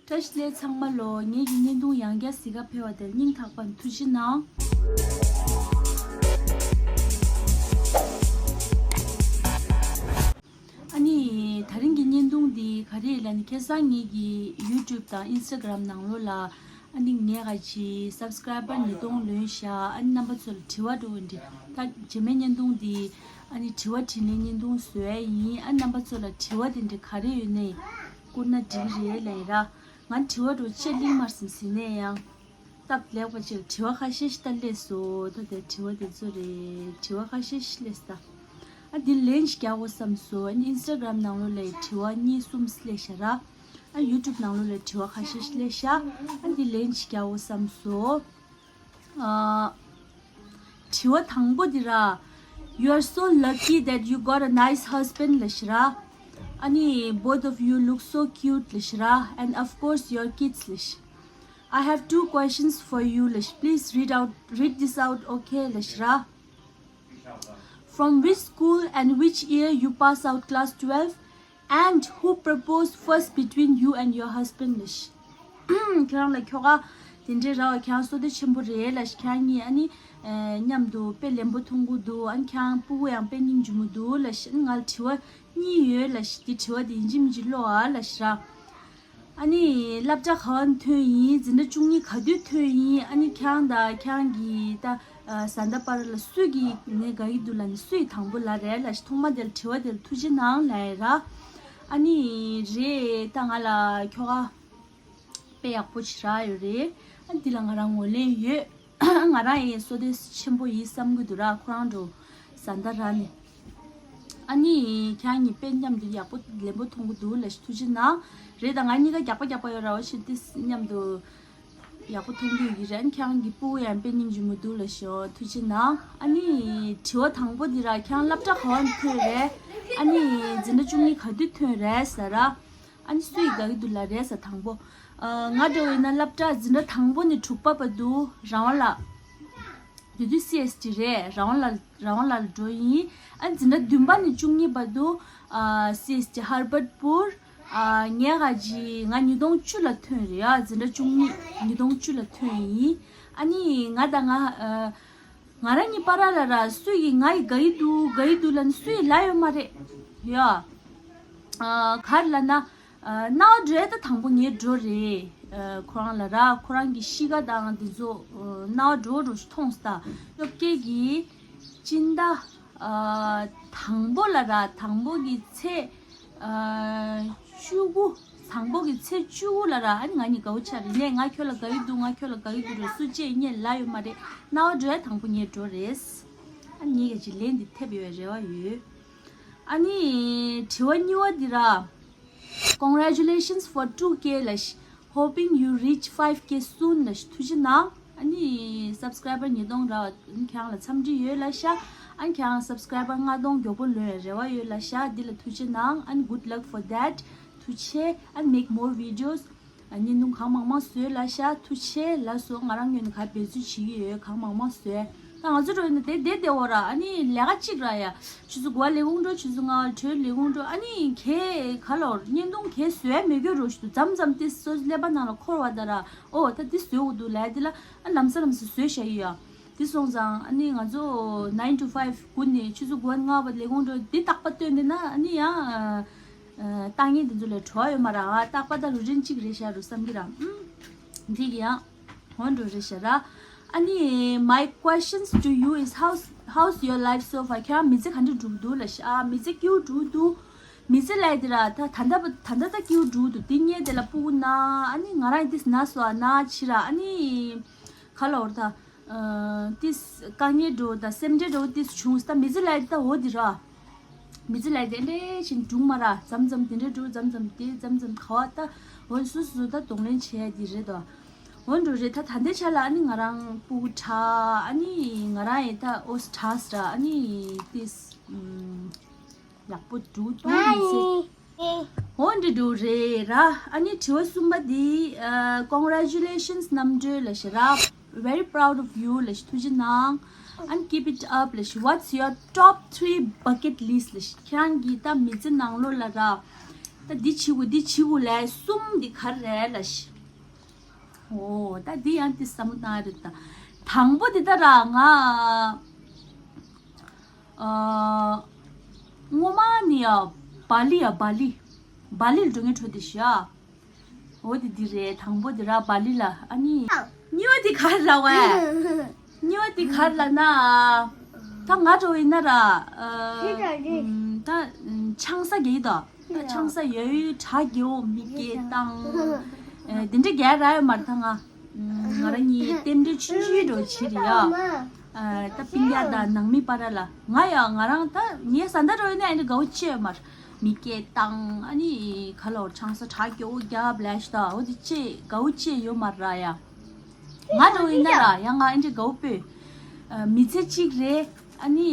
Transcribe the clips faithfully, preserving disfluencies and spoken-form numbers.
བཀྲ་ཤིས་བདེ་ལེགས་ཚང་མ་ལོ། ངེད་ཀྱི་བརྙན་ཐུང་ཡང་བསྐྱར་གཟིགས་ག་ཕེབས་པ་དེར་སྙིང་ཐག་པ་ནས་ཐུགས་རྗེ་གནང་། ཨ་ནི་དེ་རིང་གི་བརྙན་ཐུང་འདི་ག་རེ་ལབ་ན། ཁ་སང་ངེད་ཀྱི་ཡུ་ཊུབ་དང་ཨིན་སི་ཊ་གྷ་རམ་ནང་ལོགས་ལ་ཨ་ནི་ངས་ག་ཅིག་སབ་སི་ཀ་རའི་བར་ཉིས་སྟོང་ལོན་ཤག་ཨ་ནི་རྣམ་པ་ཚོ་ལ་དྲི་བ་འདྲ་བོ་འདི། ད་རྗེས་མའི་བརྙན་ཐུང་འདི་ཨ་ནི་དྲི་བ་དྲིས་ལན་བརྙན་ཐུང་བཟོ་ཡ་ཡིན། ཨ་ནི་རྣམ་པ་ཚོ་ལ་དྲི་བ་དེ་འདྲ་ག་རེ་ཡོད་ནའི་བསྐུར་ན་འགྲིག་རེད་ལབ་ཡིན་ར། ང་དྲི་བ་འདྲ་བོ་ཅི་གླེང་མ་སོང་ཟིན་ནས་ཡང་སྟབས་ལེགས་པ་ཅིག་དྲི་བ་ཁ་ཤས་ཤིག་ད་སླེབས་སོང་། ད་དེ་དྲི་བ་དེ་ཚོ་རེད། དྲི་བ་ཁ་ཤས་ཤིག་སླེབས་སོང་། ད་ཨ་འདི་ལན་ཞིག་རྒྱག་དགོས་བསམ་སོང་། ཨ་ནི་ཨིན་སི་ཊ་གྷ་རམ་ནང་ལོགས་ལ་དྲི་བ་གཉིས་གསུམ་སླེབས་ཤག་ར། ཨ་ཡུ་ཊུབ་ནང་ལོགས་ལ་དྲི་བ་ཁ་ཤས་ཤིག་སླེབས་ཤག་ཨ་འདི་ལན་ཞིག་རྒྱག་དགོས་བསམ་སོང་། ཨ་དྲི་བ་དང་པོ་འདི་ར། You are so lucky that you got a nice husband ལབ་ཤག་ར། ཨ་ནི་both of you look so cute ལབ་ཤག་ར། And of course your kids ལབ་ཤག I have two questions for you ལབ་ཤག Please read out, read this out, okay ལབ་ཤག་ར། From which school and which year you pass out class twelve? And who proposed first between you and your husband ལབ་ཤག་ཁྱོད་རང་ལ་ཁྱོ་ག་དེ་འདྲའི་ར་བ། ཁྱོད་རང་བསོད་བདེ་ཆེན་པོ་རེད་ལབ་ཤག་ཁྱོད་རང་གཉིས་ཨ་ནི་མཉམ་དུ་དཔེ་ལེན་པོ་མཐོང་གི་འདུག་ཨ་ནི་ཁྱོད་རང་སྤུ་གུ་ཡང་དཔེ་སྙིང་རྗེ་མོ་འདུག་ལབ་ཤག་ཨ་ནི་ང་ལ་དྲི་བ་གཉིས་ཡོད་ལབ་ཤག་དེ་དྲི་བ་དེ་ཡིན་གཅིག་མིན་གཅིག་ཀློག་ཨ་ལབ་ཤག་ར། ཨ་ནི་སློབ་གྲྭ་ག་བ་ནས་ཐོན་ཡིན། འཛིན་གྲྭ་བཅུ་གཉིས་ག་དུས་ཐོན་ཡིན། ཨ་ནི་ཁྱེད་རང་དང་ཁྱེད་རང་གི་ད་བཟའ་ཟླ་བར་ལ་སུ་གིས་ངའི་དགའ་གི་འདུག་ལབ་ནས་སུ་ཡི་དང་པོ་ལབ་རེད་ལབ་ཤག་ཐོག་མ་དེ་ལ་དྲི་བ་དེ་ལ་ཐུགས་རྗེ་གནང་ལབ་ཡ་ར། ཨ་ནི་རེད། ད་ང་ལ་ཁྱོ་ག་དཔེ་ཡག་པོ་ཞིག་རག་ཡོད་རེད། ཨ་འདི་ལ་ང་རང་ངོས་ལེན་ཡོད། ང་རང་ཡང་བསོད་བདེ་ཆེན་པོ་ཡིན་བསམ་གྱི་འདུག་ར། ཁོ་རང་འདྲ་བོ་བཟའ་ཟླ་རག་ནས། ཨ་ནི་ཁྱེད་རང་གཉིས་དཔེ་མཉམ་དུ་ཡག་པོ་ལེན་པོ་མཐོང་གི་འདུག་ལབ་ཤག་ཐུགས་རྗེ་གནང་། རེད། ད་ང་གཉིས་ཀ་རྒྱགས་པ་རྒྱགས་པ་ཡོད་ར་བ་ཞིག་དེ་མཉམ་དུ་ཡག་པོ་མཐོང་གི་ཡོད་ཀྱི་རེད། ཨ་ནི་ཁྱེད་རང་གི་སྤུ་གུ་ཡང་དཔེ་སྙིང་རྗེ་མོ་འདུག་ལབ་ཤག་ཐུགས་རྗེ་གནང་། ཨ་ནི་དྲི་བ་དང་པོ་འདི་ར། ཁྱེད་རང་སློབ་གྲྭ་ག་བ་ནས་ཐོན་རེད། ཨ་ནི་འཛིན་གྲྭ་བཅུ་གཉིས་ག་དུས་ཐོན་རེད་ཟེར་ར། ཨ་ནི་སུ་ཡི་དགའ་གི་འདུག་ལབ་རེད་ཟེར་དང་པོ། ཨ་ང་འདྲ་བོ་ཡིན་ན་སློབ་གྲྭ་འཛིན་གྲྭ་དང་པོ་ནས་དྲུག་པ་བར་དུ་རང་དབང་ལ། དེ་དུས་སི་ཨེས་ཊི་རེད། རང་དབང་ལ་རང་དབང་ལ་འགྲོ་ཡིན། ཨ་འཛིན་གྲྭ་བདུན་པ་ནས་བཅུ་གཉིས་བར་དུ་ཨ་སི་ཨེས་ཊི་ཧར་བར་ཌི་པུར། ཨ་ངས་ག་ཅིག་ང་ཉིས་སྟོང་བཅུ་ལ་ཐོན་རེད་ཡ། འཛིན་གྲྭ་བཅུ་གཉིས་ཉིས་སྟོང་བཅུ་ལ་ཐོན་ཡིན། ཨ་ནི་ང་དང་ང་ཨ། ང་རང་གཉིས་བར་ལ་ར་སུ་ཡིས་ང་ཡི་དགའ་ཡི་འདུག་དགའ་ཡི་འདུག་ལབ་ནས་སུ་ཡིས་ལབ་ཡོད་མ་རེད་ཡ། ཨ་ག་རེ་ལབ་ན། ཨ་རྣ་བ་འགྲོ་ཡ་ད་དང་པོ་ངའི་འགྲོ་རེད། ཨ་ཁོ་རང་ལ་ར། ཁོ་རང་གི་གཤིས་ཀ་དང་དེ་ཚོ་ཨ་རྣ་བ་འགྲོ་འགྲོ་ཞིག་མཐོང་སྟ། སློབ་དགེ་གི་སྤྱི་ཟླ་ཨ་དང་པོ་ལ་ར། དང་པོ་གི་ཚེས་ཨ་བཅུ་དགུ། དང་པོ་གི་ཚེས་བཅུ་དགུ་ལ་ར། ཨ་ནི་ང་གཉིས་དགའ་བོ་ཆགས་རེད། ནས་ང་ཁྱོད་ལ་དགའ་གི་འདུག་ང་ཁྱོད་ལ་དགའ་གི་འདུག་ར་སུ་གཅིག་ངས་ལབ་ཡོད་མ་རེད། རྣ་བ་འགྲོ་ཡ་དང་པོ་ངའི་འགྲོ་རེད། ཨ་ནི་ངས་ག་ཅིག་ལན་འདི་ཐེབས་ཡོད་རེ་བ་ཡོད། ཨ་ནི་དྲི་བ་གཉིས་པ་འདི་ར། Congratulations for two K ལབ་ཤག Hoping you reach five K soon ལབ་ཤག་ཐུགས་རྗེ་གནང་། ཨ་ནི་སབ་སི་ཀ་རའི་བར་ཉིས་སྟོང་རག་ཨ་ནི་ཁྱེད་རང་ལ་འཚམས་འདྲི་ཡོད་ལབ་ཤག་ཨ་ནི་ཁྱེད་རང་སབ་སི་ཀ་རའི་བར་ལྔ་སྟོང་མགྱོགས་པོ་ལོན་ཡ་རེ་བ་ཡོད་ལབ་ཤག་འདི་ལ་ཐུགས་རྗེ་གནང་། ཨ་ནི་good luck for that. ཐུགས་རྗེ་ཆེ། And make more videos. ཨ་བརྙན་ཐུང་གང་མང་མང་བཟོས་ལབ་ཤག་ཐུགས་རྗེ་ཆེ་ལབ་སོང་། ང་རང་ངོས་ནས་ག་འབད་རྩོལ་བྱེད་ཀྱི་ཡོད། གང་མང་མང་བཟོས། ད་ང་ཚོ་འགྲོ་ཡིན་ན་དེ་བསྡད་བསྡད་འོ་ར། ཨ་ནི་ལས་ཀ་གཅིག་ར་ཡ། ཆུ་ཚོད་དགུ་པ་ལས་ཁུངས་འགྲོ། ཆུ་ཚོད་ལྔ་པ་གྲོལ་ལས་ཁུངས་འགྲོ། ཨ་ནི་གས་ག་ལོར་བརྙན་ཐུང་གས་བཟོས་མེད་སྐྱོ་རོ་ཞིག་འདུག་མཚམས་མཚམས་དེ་སོ་ཀླད་པ་ནང་ལ་འཁོར་བ་ད་ར། ཨོ་ད་འདི་བཟོས་འོ་འདུག་ལབ་ཡ་དེ་ལ་ཨ་ལམ་སང་ལམ་སང་བཟོས་བཞག་ཡོད་ཡ། དེ་སོང་ཙང་ཨ་ནི་ང་ཚོ་nine to five དགུ་ནས་ཆུ་ཚོད་དགུ་པ་ལྔ་པ་ལས་ཁུངས་འགྲོ་འདི་རྟག་པ་སྟོན་བསྡད་ན་ཨ་ནི་ཡང་ལྟ་ངན་དེ་ཚོ་ལས་བྲོ་བ་ཡོད་མ་ར། ཨ་རྟག་པ་ད་རུ་ཊིན་གཅིག་རེད་ཤག་རུ་བསམ་གི་ར། ཨུམ་འགྲིག་ཡང་། ཧོན་འགྲོ་རེད་ཤག་ར། ཨ་ནི་my questions to you is how's how's your life so far? ཁྱེད་རང་མི་ཚེ་ག་འདྲ་འགྲོ་གི་འདུག་ལབ་ཤག་ཨ་མི་ཚེ་སྐྱིད་པོ་འགྲོ་གི་འདུག་མི་ཚེ་ལབ་ཡ་དེ་ར་ད་ད་ལྟ་ད་ལྟ་ད་སྐྱིད་པོ་འགྲོ་གི་འདུག་དེ་སྔོན་དེ་ལ་སྤུ་གུ་ན་ཨ་ནི་ང་རང་ཡི་དེ་ན་སོ་ཨ་ན་ཕྱི་ར། ཨ་ནི་ག་ལ་འོར་ད་ཨ་ཏིས་དཀའ་ངལ་འགྲོ་ད་སེམས་ཁྲལ་འགྲོ་ཏིས་བྱུང་ད་མི་ཚེ་ལབ་ཡ་དེ་ད་འོ་དེ་ར། མི་ཚེ་ལས་དེ་འདྲའི་ཞིག་འགྲུང་མ་ར། མཚམས་མཚམས་དེ་འདྲའི་འགྲོ། མཚམས་མཚམས་དེ་མཚམས་མཚམས་ག་བ་ལྟ། འོ་སོ་སོ་ད་གདོང་ལེན་བྱས་དེ་རེད་དོ། འོ་འགྲོ་རེད། ད་ད་ལྟའི་ཆ་ལ་ཨ་ནི་ང་རང་སྤུ་གུ་དྲག་ཨ་ནི་ང་རང་ཡི་ད་ཨོ་སི་དྲག་སི་ར། ཨ་ནི་ཏིས་ཡག་པོ་འགྲོ་འདུག་མི་ཚེ། འོ་འདྲ་འགྲོ་རེད་ར། ཨ་ནི་དྲི་བ་གསུམ་པ་འདི་ཨ་Congratulations རྣམ་གྲོལ་ལབ་ཤག་ར། Very proud of you ལབ་ཤག་ཐུགས་རྗེ་གནང་། And keep it up ལབ་ཤག What's your top three bucket list ལབ་ཤག་ཁྱེད་རང་གི་ད་མི་ཚེ་ནང་ལོགས་ལ་ར། ད་འདི་བྱེད་དགོས་འདི་བྱེད་དགོས་ལས་གསུམ་འདི་ག་རེ་རེད་ལབ་ཤི། འོ་ད་འདི་ཡང་འདི་བསམ་བློ་བཏང་རེད་ད། དང་པོ་འདི་ད་ར་ང་ཨ་སྔོན་མ་ནི་ཡ་བ་ལི་ཡ་བ་ལི་བ་ལི་ལ་འགྲོ་ངེས་འཕྲོ་དེ་ཤི་ཡ། འོ་དེ་འདི་རེད། དང་པོ་དེ་ར་བ་ལི་ལ་ཨ་ནི། གཉིས་པ་དེ་ག་རེ་ལབ་པས། གཉིས་པ་དེ་ག་རེ་ལབ་ན། ད་ང་འགྲོ་ཡིན་ན་ར། ཨ། ད་ཆང་ས་རྒྱག་གི་འདུག་ད་ཆང་ས་ཡོད་ཡོད་གྲ་རྒྱག་འོ་མི་སྐད་བཏང་། ཨ། དེ་འདྲ་རྒྱག་ར་ཡོད་མ་རེད་ད་ང་། ང་རང་གཉིས་རྟེན་འབྲེལ་ཆུང་ཆུང་འགྲོ་བྱེད་རེད་ཡ། ཨ། ད་སྤུན་ཀྱག་དང་ནང་མི་བར་ལ་ང་ཡ་ང་རང་ད་ངའི་བཟའ་ཟླ་འགྲོ་ཡིན་ན་ཨ་འདྲ་དགའ་བོ་ཅི་ཡོད་མ་རེད། མི་སྐད་བཏང་ཨ་ནི་ག་ལོར་ཆང་ས་གྲ་རྒྱག་འོ་རྒྱབ་ལས་ཤི་ད་འོ་དེ་ཅི་དགའ་བོ་ཅི་ཡོད་མ་རེད་ཡ། ང་འགྲོ་ཡིན་ན་ར་ཡང་ང་ཨེ་འདྲ་དགའ་བོ་སྤོས། ཨ། མི་ཚེ་གཅིག་རེད། ཨ་ནི་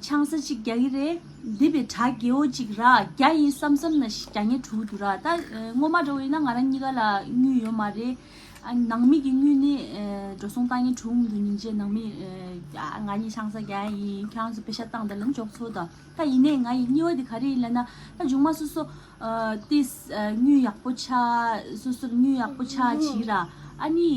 ཆང་ས་གཅིག་རྒྱག་གི་རེད། འདི་བའི་གྲ་རྒྱག་འོ་གཅིག་ར་རྒྱག་ཡིན་བསམ་བསམ་ན་ཞིག་རྒྱག་ངེས་འགྲོ་གི་འདུག་ར། ད་ཨ། སྔོན་མ་འགྲོ་ཡིན་ན་ང་རང་གཉིས་ཀ་ལ་དངུལ་ཡོད་མ་རེད། ཨ། ནང་མི་གི་དངུལ་ནི་ཨ། འགྲོ་སོང་བཏང་ངེས་འགྲོ་གི་འདུག་ཉིན་རྗེས་ནང་མི་ཨ། ང་གཉིས་ཆང་ས་རྒྱག་ཡིན་ཁྱོད་རང་ཚོ་པེ་ཤ་བཏང་དང་ལབ་ན་འཇོག་ཚོད་དང་། ད་ཡིན་ནའི་ང་ཡི་གཉིས་པ་དེ་ག་རེ་ཡིན་ལབ་ན། ད་མཇུག་མ་སོ་སོ་ཨ། ཏིས་ཨ། དངུལ་ཡག་པོ་ཆགས། སོ་སོར་དངུལ་ཡག་པོ་ཆགས་བྱིས་ར། ཨ་ནི་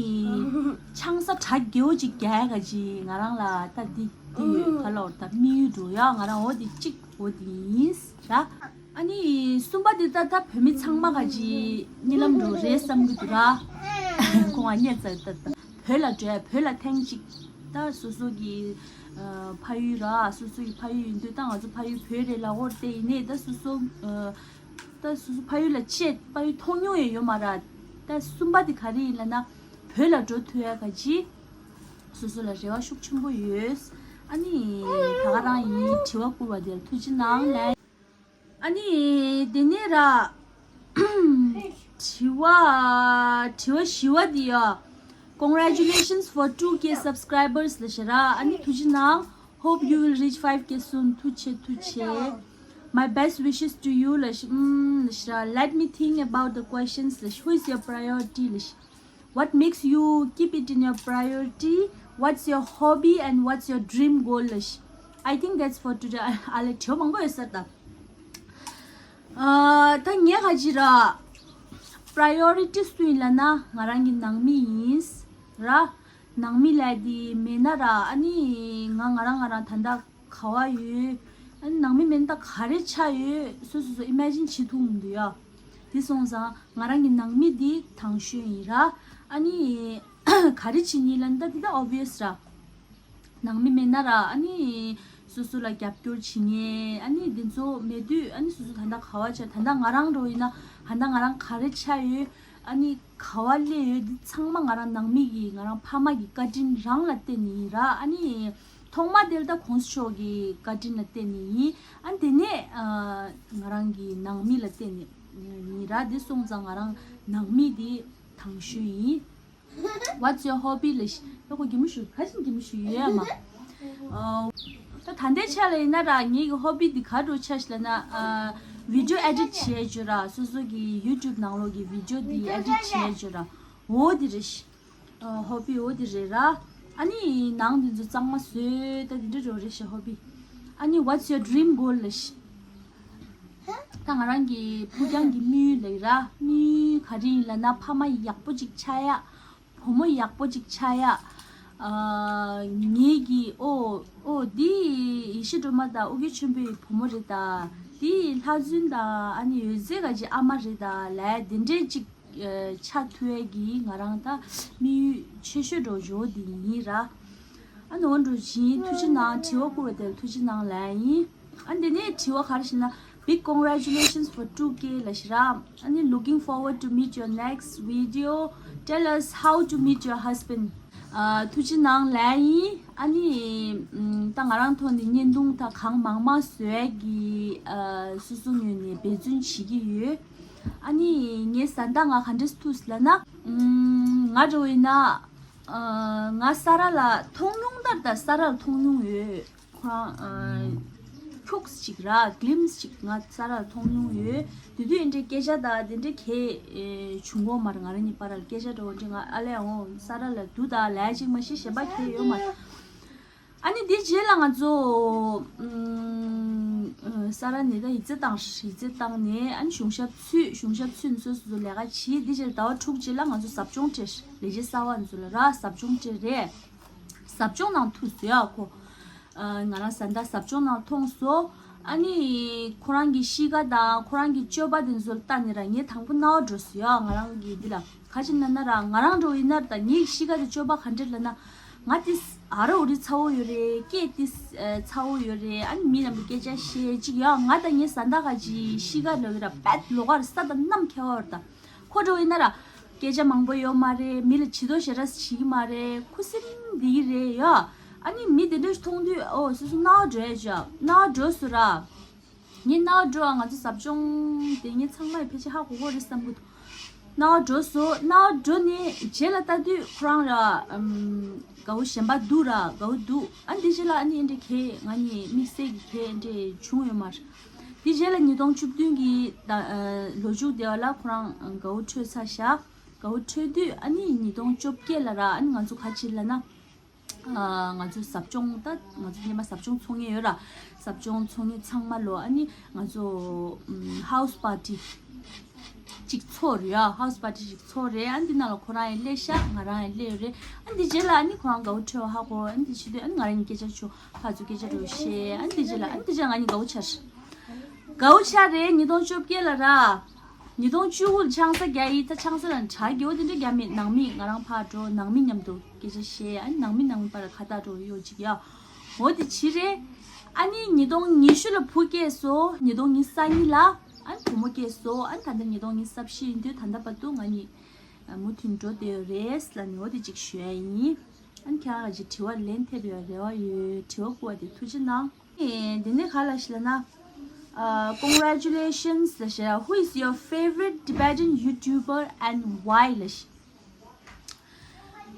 ཆང་ས་གྲ་རྒྱས་པོ་ཅིག་རྒྱག་ག་ཅིག་ང་རང་ལ་ད་འདི་འདི་ཡོད་ཁ་ལོར་ད་དམིགས་ཡུལ་འགྲོ་ཡ་ང་རང་འོ་དེ་གཅིག་འོ་དེ་ཡིན་ར། ཨ་ནི་གསུམ་པ་དེ་ད་ད་བོད་མི་ཚང་མ་ག་ཅིག་གཉིད་ལམ་འགྲོ་རེད་བསམ་གི་འདུག་ར། ཁོང་ང་བརྙས་ཚར་ད་ད་བོད་ལ་འགྲོ་ཡ་བོད་ལ་ཐེངས་གཅིག་ད་སོ་སོ་གི་ཨ། ཕ་ཡུལ་ར་སོ་སོ་གི་ཕ་ཡུལ་ཡིན་དུས་ད་ང་ཚོ་ཕ་ཡུལ་བོད་རེད་ལ་འོར་དེ་ཡིན་ནའི་ད་སོ་སོ་ཨ། ད་སོ་སོ་ཕ་ཡུལ་ལ་ཆེད་ཕ་ཡུལ་མཐོང་མྱོང་ཡང་ཡོད་མ་རེད། ད་གསུམ་པ་དེ་ག་རེ་ཡིན་ལབ་ན་བོད་ལ་འགྲོ་ཐུབ་ཡ་ག་ཅི་སོ་སོ་ལ་རེ་བ་ཤུགས་ཆེན་པོ་ཡོད། ཨ་ནི་ད་ག་རང་ཡིན་དྲི་བ་བསྐུར་བ་དེར་ཐུགས་རྗེ་གནང་ལན། ཨ་ནི་དེ་ནས་ར་དྲི་བ་དྲི་བ་བཞི་བ་དེ་ཡ། Congratulations for two K subscribers ལ་ཤ་ར། ཨ་ནི་ཐུགས་རྗེ་གནང་། Hope you will reach five K soon. ཐུགས་རྗེ་ཆེ། ཐུགས་རྗེ་ཆེ། My best wishes to you ལ་ཤ། ཨམ། ལ་ཤ་ར། Let me think about the questions ལ་ཤ། Who is your priority ལ་ཤ། What makes you keep it in your priority? What's your hobby and what's your dream goal ལ་ཤ། I think that's for today. ཨ་ལེ་དྲི་བ་མང་པོ་ཡོད་ས་ད། ཨ། ད་ངས་ག་ཅི་ར། Priority སུ་ཡིན་ལབ་ན་ང་རང་གི་ནང་མི་ཡིན་ར། ནང་མི་ལབ་དེ་མེད་ན་ར་ཨ་ནི་ང་ང་རང་ང་རང་ད་ལྟ་ག་བ་ཡོད། ཨ་ནི་ནང་མི་མེད་ན་ད་ག་རེ་ཆགས་ཡོད་སོ་སོ་སོ་ཨི་མེ་ཇིན་བྱེད་ཐུབ་མི་འདུག་ཡ། དེ་སོང་ཙང་ང་རང་གི་ནང་མི་དེ་དང་ཤོས་ཡིན་ར། ཨ་ནི་ག་རེ་བྱེད་ཉིན་ལབ་ན་ད་དེ་ད་obvious ར། ནང་མི་མེད་ན་ར་ཨ་ནི་སོ་སོ་ལ་རྒྱབ་སྐྱོར་བྱེད་མཁན་ཨ་ནི་འདི་ཚོ་མེད་དུས་ཨ་ནི་སོ་སོ་ད་ལྟ་ག་བ་བྱས། ད་ལྟ་ང་རང་འགྲོ་ཡིན་ན་ད་ལྟ་ང་རང་ག་རེ་ཆགས་ཡོད་ཨ་ནི་ག་བ་སླེབས་ཡོད་འདི་ཚང་མ་ང་རང་ནང་མི་གི་ང་རང་ཕ་མ་གི་བཀའ་དྲིན་རང་ལ་བརྟེན་ནས་ཡིན་ར། ཨ་ནི་ཐོག་མ་དེར་ད་གོང་ས་མཆོག་གི་བཀའ་དྲིན་ལ་བརྟེན་ནས་ཡིན། ཨ་ནི་དེ་ནས་ཨ་ང་རང་གི་ནང་མི་ལ་བརྟེན་ནས་ཡིན་ར། འདི་སོང་ཙང་ང་རང་ནང་མི་དེ་དང་ཤོས་ཡིན། What's your hobby ལ་ཤ། ད་ཁོ་གད་མོ་ཤོར། ག་ཅིག་གད་མོ་ཤོར་ཡོད་ཨ་མ། ཨོ། ད་ད་ལྟའི་ཆ་ལ་ཡིན་ན་ར་ངེད་ཀྱི་ཧོ་བི་འདི་ག་འདྲ་ཆགས་ཤག་ལབ་ན། ཨ། བི་ཌི་ཡོ་ཨེ་ཌིཊ་བྱེད་རྒྱུ་ར། སོ་སོ་གི་ཡུ་ཊུབ་ནང་ལོགས་ཀྱི་བི་ཌི་ཡོ་འདི་ཨེ་ཌིཊ་བྱེད་རྒྱུ་ར། འོ་འདི་རེད་ཤག་ཨ། ཧོ་བི་འོ་འདི་རེད་ར། ཨ་ནི་ནང་འདི་ཚོ་གཙང་མ་བཟོས་ད་འདི་འདྲ་འདྲ་བོ་རེད་ཤག་ཧོ་བི། ཨ་ནི་What's your dream goal ལབ་ཤག་ད་ང་རང་གི་ཕུགས་རྒྱང་གི་དམིགས་ཡུལ་ལབ་ར། དམིགས་ཡུལ་ག་རེ་ཡིན་ལབ་ན་ཕ་མ་ཡག་པོ་ཅིག་ཆགས་ཡ། བུ་མོ་ཡག་པོ་ཅིག་ཆགས་ཡ། ཨ། ངེད་ཀྱི་ཨོ་ཨོ་འདི་ཡེ་ཤེས་སྒྲོལ་མ་དང་ཨོ་རྒྱན་ཆེན་པོའི་བུ་མོ་རེད་ད། འདི་ལྷ་རྫུན་དང་ཨ་ནི་འོད་ཟེར་ག་ཅིག་ཨ་མ་རེད་ད་ལབ་དེ་འདྲས་ཅིག་ཨ། ཆགས་ཐུབ་ཡས་ཀྱི་ང་རང་ད་དམིགས་ཡུལ་ཆེ་ཤོས་འགྲོ་འཇོག་འདི་ཡིན་ར། ཨ་ནི་འོ་འགྲོ་བཞིན་ཐུགས་རྗེ་གནང་། དྲི་བ་བསྐུར་བ་དེར་ཐུགས་རྗེ་གནང་ལབ་ཡིན། ཨ་ནི་དེ་ནས་དྲི་བ་ག་རེ་ཞེ་ན། Big congratulations for two K ལབ་ཤག་ར། ཨ་ནི་looking forward to meet your next video. Tell us how to meet your husband. ཨ། ཐུགས་རྗེ་གནང་ལབ་ཡིན། ཨ་ནི་ཨམ། ད་ང་རང་ཐོག་ནས་བརྙན་ཐུང་ད་གང་མང་མང་བཟོ་ཡས་ཀྱི་ཨ། སོ་སོ་ངོས་ནས་འབད་བརྩོན་བྱེད་ཀྱི་ཡོད། ཨ་ནི་ངའི་བཟའ་ཟླ་ང་ག་འདྲས་ཐུག་ལབ་ན། ཨམ། ང་འདྲ་བོ་ཡིན་ན། ཨ། ང་ས་ར་ལ་མཐོང་མྱོང་ད་ད་ས་ར་ལ་མཐོང་མྱོང་ཡོད། ཁོ་རང་ཨ། ཁྱུག་ཅིག་ར་གླིམས་ཅིག་ང་ས་ར་ལ་མཐོང་མྱོང་ཡོད། དེ་དུས་འདྲའི་སྐད་ཆ་ད་དེ་འདྲའི་གས་ཨེ། བྱུང་གོ་མ་རེད། ང་རང་གཉིས་བར་ལ་སྐད་ཆ་འདྲ་བོ་འདྲ་ང་ཨ་ལས་འོང་ས་ར་ལ་འདུག་ད་ལས་ཅིག་མ་ཤེས་གཞན་པ་གས་ཡོད་མ་རེད། ཨ་ནི་དེ་རྗེས་ལ་ང་ཚོ་ཨམ། ས་ར་ནས་ད་ཡིག་ཚད་བཏང་ཡིག་ཚད་བཏང་ནས་ཨ་ནི་གཞུང་ཞབས་ཚུད། གཞུང་ཞབས་ཚུད་ནས་སོ་སོ་སོ་ལས་ཀ་བྱེད། འདི་རྗེས་ཟླ་བ་དྲུག་རྗེས་ལ་ང་ཚོ་ཟབ་སྦྱོང་སྤྲད། ལས་བྱེད་གསར་པ་ཚོ་ལ་ར་ཟབ་སྦྱོང་སྤྲད་རེད། ཟབ་སྦྱོང་ནང་ཐུག་སོང་ཡ་ཁོ། ཨ་ང་རང་བཟའ་ཟླ་ཟབ་སྦྱོང་ནང་མཐོང་སོང་། ཨ་ནི་ཁོ་རང་གི་གཤིས་ཀ་དང་ཁོ་རང་གི་སྤྱོད་པ་དེ་ཚོ་ལ་ལྟ་ནས་ར་ངས་དང་པོ་རྣ་བ་འགྲོ་སོང་ཡ། ང་རང་གི་འདི་ལ་ག་ཅི་ན་ན་ར་ང་རང་འགྲོ་ཡིན་ན་ར་ད་ངའི་གཤིས་ཀ་དང་སྤྱོད་པ་ག་འདྲ་ལབ་ན། ང་ཏིས་ཨ་རོ་འུ་རི་ཚ་བོ་ཡོད་རེད། སྐད་ཏིས་ཚ་བོ་ཡོད་རེད། ཨ་ནི་མི་རྣམས་ཀྱི་སྐད་ཆ་བཤད་ཅིག་ཡ། ང་དང་ངའི་བཟའ་ཟླ་ག་ཅི་གཤིས་ཀ་ལོ་གི་ར་བད་ལོ་གར་ས་དང་གནམ་ཁྱད་པར་ད། ཁོ་འགྲོ་ཡིན་ན་ར་སྐད་ཆ་མང་པོ་ཡོད་མ་རེད། མི་ལ་བྱི་དོ་ཞེ་དྲག་བྱེད་ཀྱི་མ་རེད། ཁུ་སིམ་བསྡད་ཀྱི་རེད་ཡ། ཨ་ནི་མི་དེ་འདྲ་ཞིག་མཐོང་དུས་ཨོ་སོ་སོ་རྣ་བ་འགྲོ་ཡ་ཅིག་ཡ། རྣ་བ་འགྲོ་སོང་ར། ངའི་རྣ་བ་འགྲོ་བ་ང་ཚོ་ཟབ་སྦྱོང་དེ་ངས་ཚང་མ་ཕལ་ཆེར་ཧ་གོ་གོ་རེད་བསམ་གི་འདུག་རྣ་བ་འགྲོ་སོང་། རྣ་བ་འགྲོ་ནས་རྗེས་ལ་ལྟ་དུས་ཁོ་རང་ར་ཨམ་དགའ་བོ་གཞན་པ་འདུག་ར། དགའ་བོ་འདུག་ཨ་འདི་རྗེས་ལ་ཨ་ནི་ཨེ་འདྲ་གས་ང་གཉིས་དམིགས་བསལ་གྱི་གས་ཨེ་འདྲ་བྱུང་ཡོད་མ་རེད། དེ་རྗེས་ལ་ཉིས་སྟོང་བཅུ་བདུན་གྱི་ཟླ་ཨ་ལོ་མཇུག་དེ་བ་ལ་ཁོ་རང་དགའ་བོ་འཕྲོད་ཚར་ཤག་དགའ་བོ་འཕྲོད་དུས་ཨ་ནི་ཉིས་སྟོང་བཅོ་བརྒྱད་ལ་ར་ཨ་ནི་ང་ཚོ་ག་ཅི་ལབ་ན། ཨ་ང་ཚོ་ཟབ་སྦྱོང་ད་ང་ཚོ་སྔོན་མ་ཟབ་སྦྱོང་ཚོགས་མཁན་ཡོད་ར། ཟབ་སྦྱོང་ཚོགས་མཁན་ཚང་མ་ལོ་ཨ་ནི་ང་ཚོ་ཨམ་ཧའུ་སི་པར་ཊི་གཅིག་ཚོགས་རེད་ཡ། ཧའུ་སི་པར་ཊི་གཅིག་ཚོགས་རེད། ཨ་འདི་ནང་ལ་ཁོ་རང་ཡང་སླེབས་ཤག་ང་རང་ཡང་སླེབས་ཡོད་རེད། ཨ་འདི་རྗེས་ལ་ཨ་ནི་ཁོ་རང་དགའ་བོ་འཕྲོད་པ་ཧ་གོ། ཨ་འདི་བྱེད་དུས་ཨ་ནི་ང་རང་གཉིས་སྐད་ཆ་ཆོ་ཕར་ཚུར་སྐད་ཆ་འདྲ་བོ་བཤད། ཨ་འདི་རྗེས་ལ་ཨ་ནི་འདི་རྗེས་ང་གཉིས་དགའ་བོ་ཆགས། དགའ་བོ་ཆགས་རེད། ཉིས་སྟོང་བཅོ་བརྒྱད་ལ་ར། ཉིས་སྟོང་བཅུ་དགུ་ལ་ཆང་ས་རྒྱག་ཡིན། ད་ཆང་ས་ལ་གྲ་རྒྱས་པོ་དེ་འདྲ་རྒྱག་མེད། ནང་མི་ང་རང་ཕར་འགྲོ། ནང་མི་མཉམ་དུ་སྐད་ཆ་བཤད། ཨ་ནི་ནང་མི་ནང་མི་བར་ལ་ཁ་བརྡ་འགྲོ་ཡོད་ཅིག་ཡ། འོ་དེ་བྱས་རེད། ཨ་ནི་ཉིས་སྟོང་ཉི་ཤུ་ལ་བུ་སྐྱེས་སོང་། ཉིས་སྟོང་ཉི་ཤུ་རྩ་གཉིས་ལ་ཨ་ནི་བུ་མོ་སྐྱེས་སོང་། ཨ་ནི་ད་ལྟ་ཉིས་སྟོང་ཉི་ཤུ་རྩ་བཞི་ཡིན་དུས་ད་ལྟ་བར་དུ་ང་གཉིས་མུ་མཐུད་འགྲོ་བསྡད་ཡོད་རེད་ལབ་ནས་འོ་དེ་ཅིག་ཞུ་ཡ་ཡིན། ཨ་ནི་ཁྱེད་རང་གི་དྲི་བ་ལན་ཐེབས་ཡོད་རེ་བ་ཡོད། དྲི་བ་བསྐུར་བ་དེ་ཐུགས་རྗེ་གནང་། ཨེ་དེ་ནས་ག་ལ་ཞིག་ལ་ན། ཨ་congratulations ལ་ཞེ། Who is your favorite Tibetan YouTuber and why ལ་ཞིག་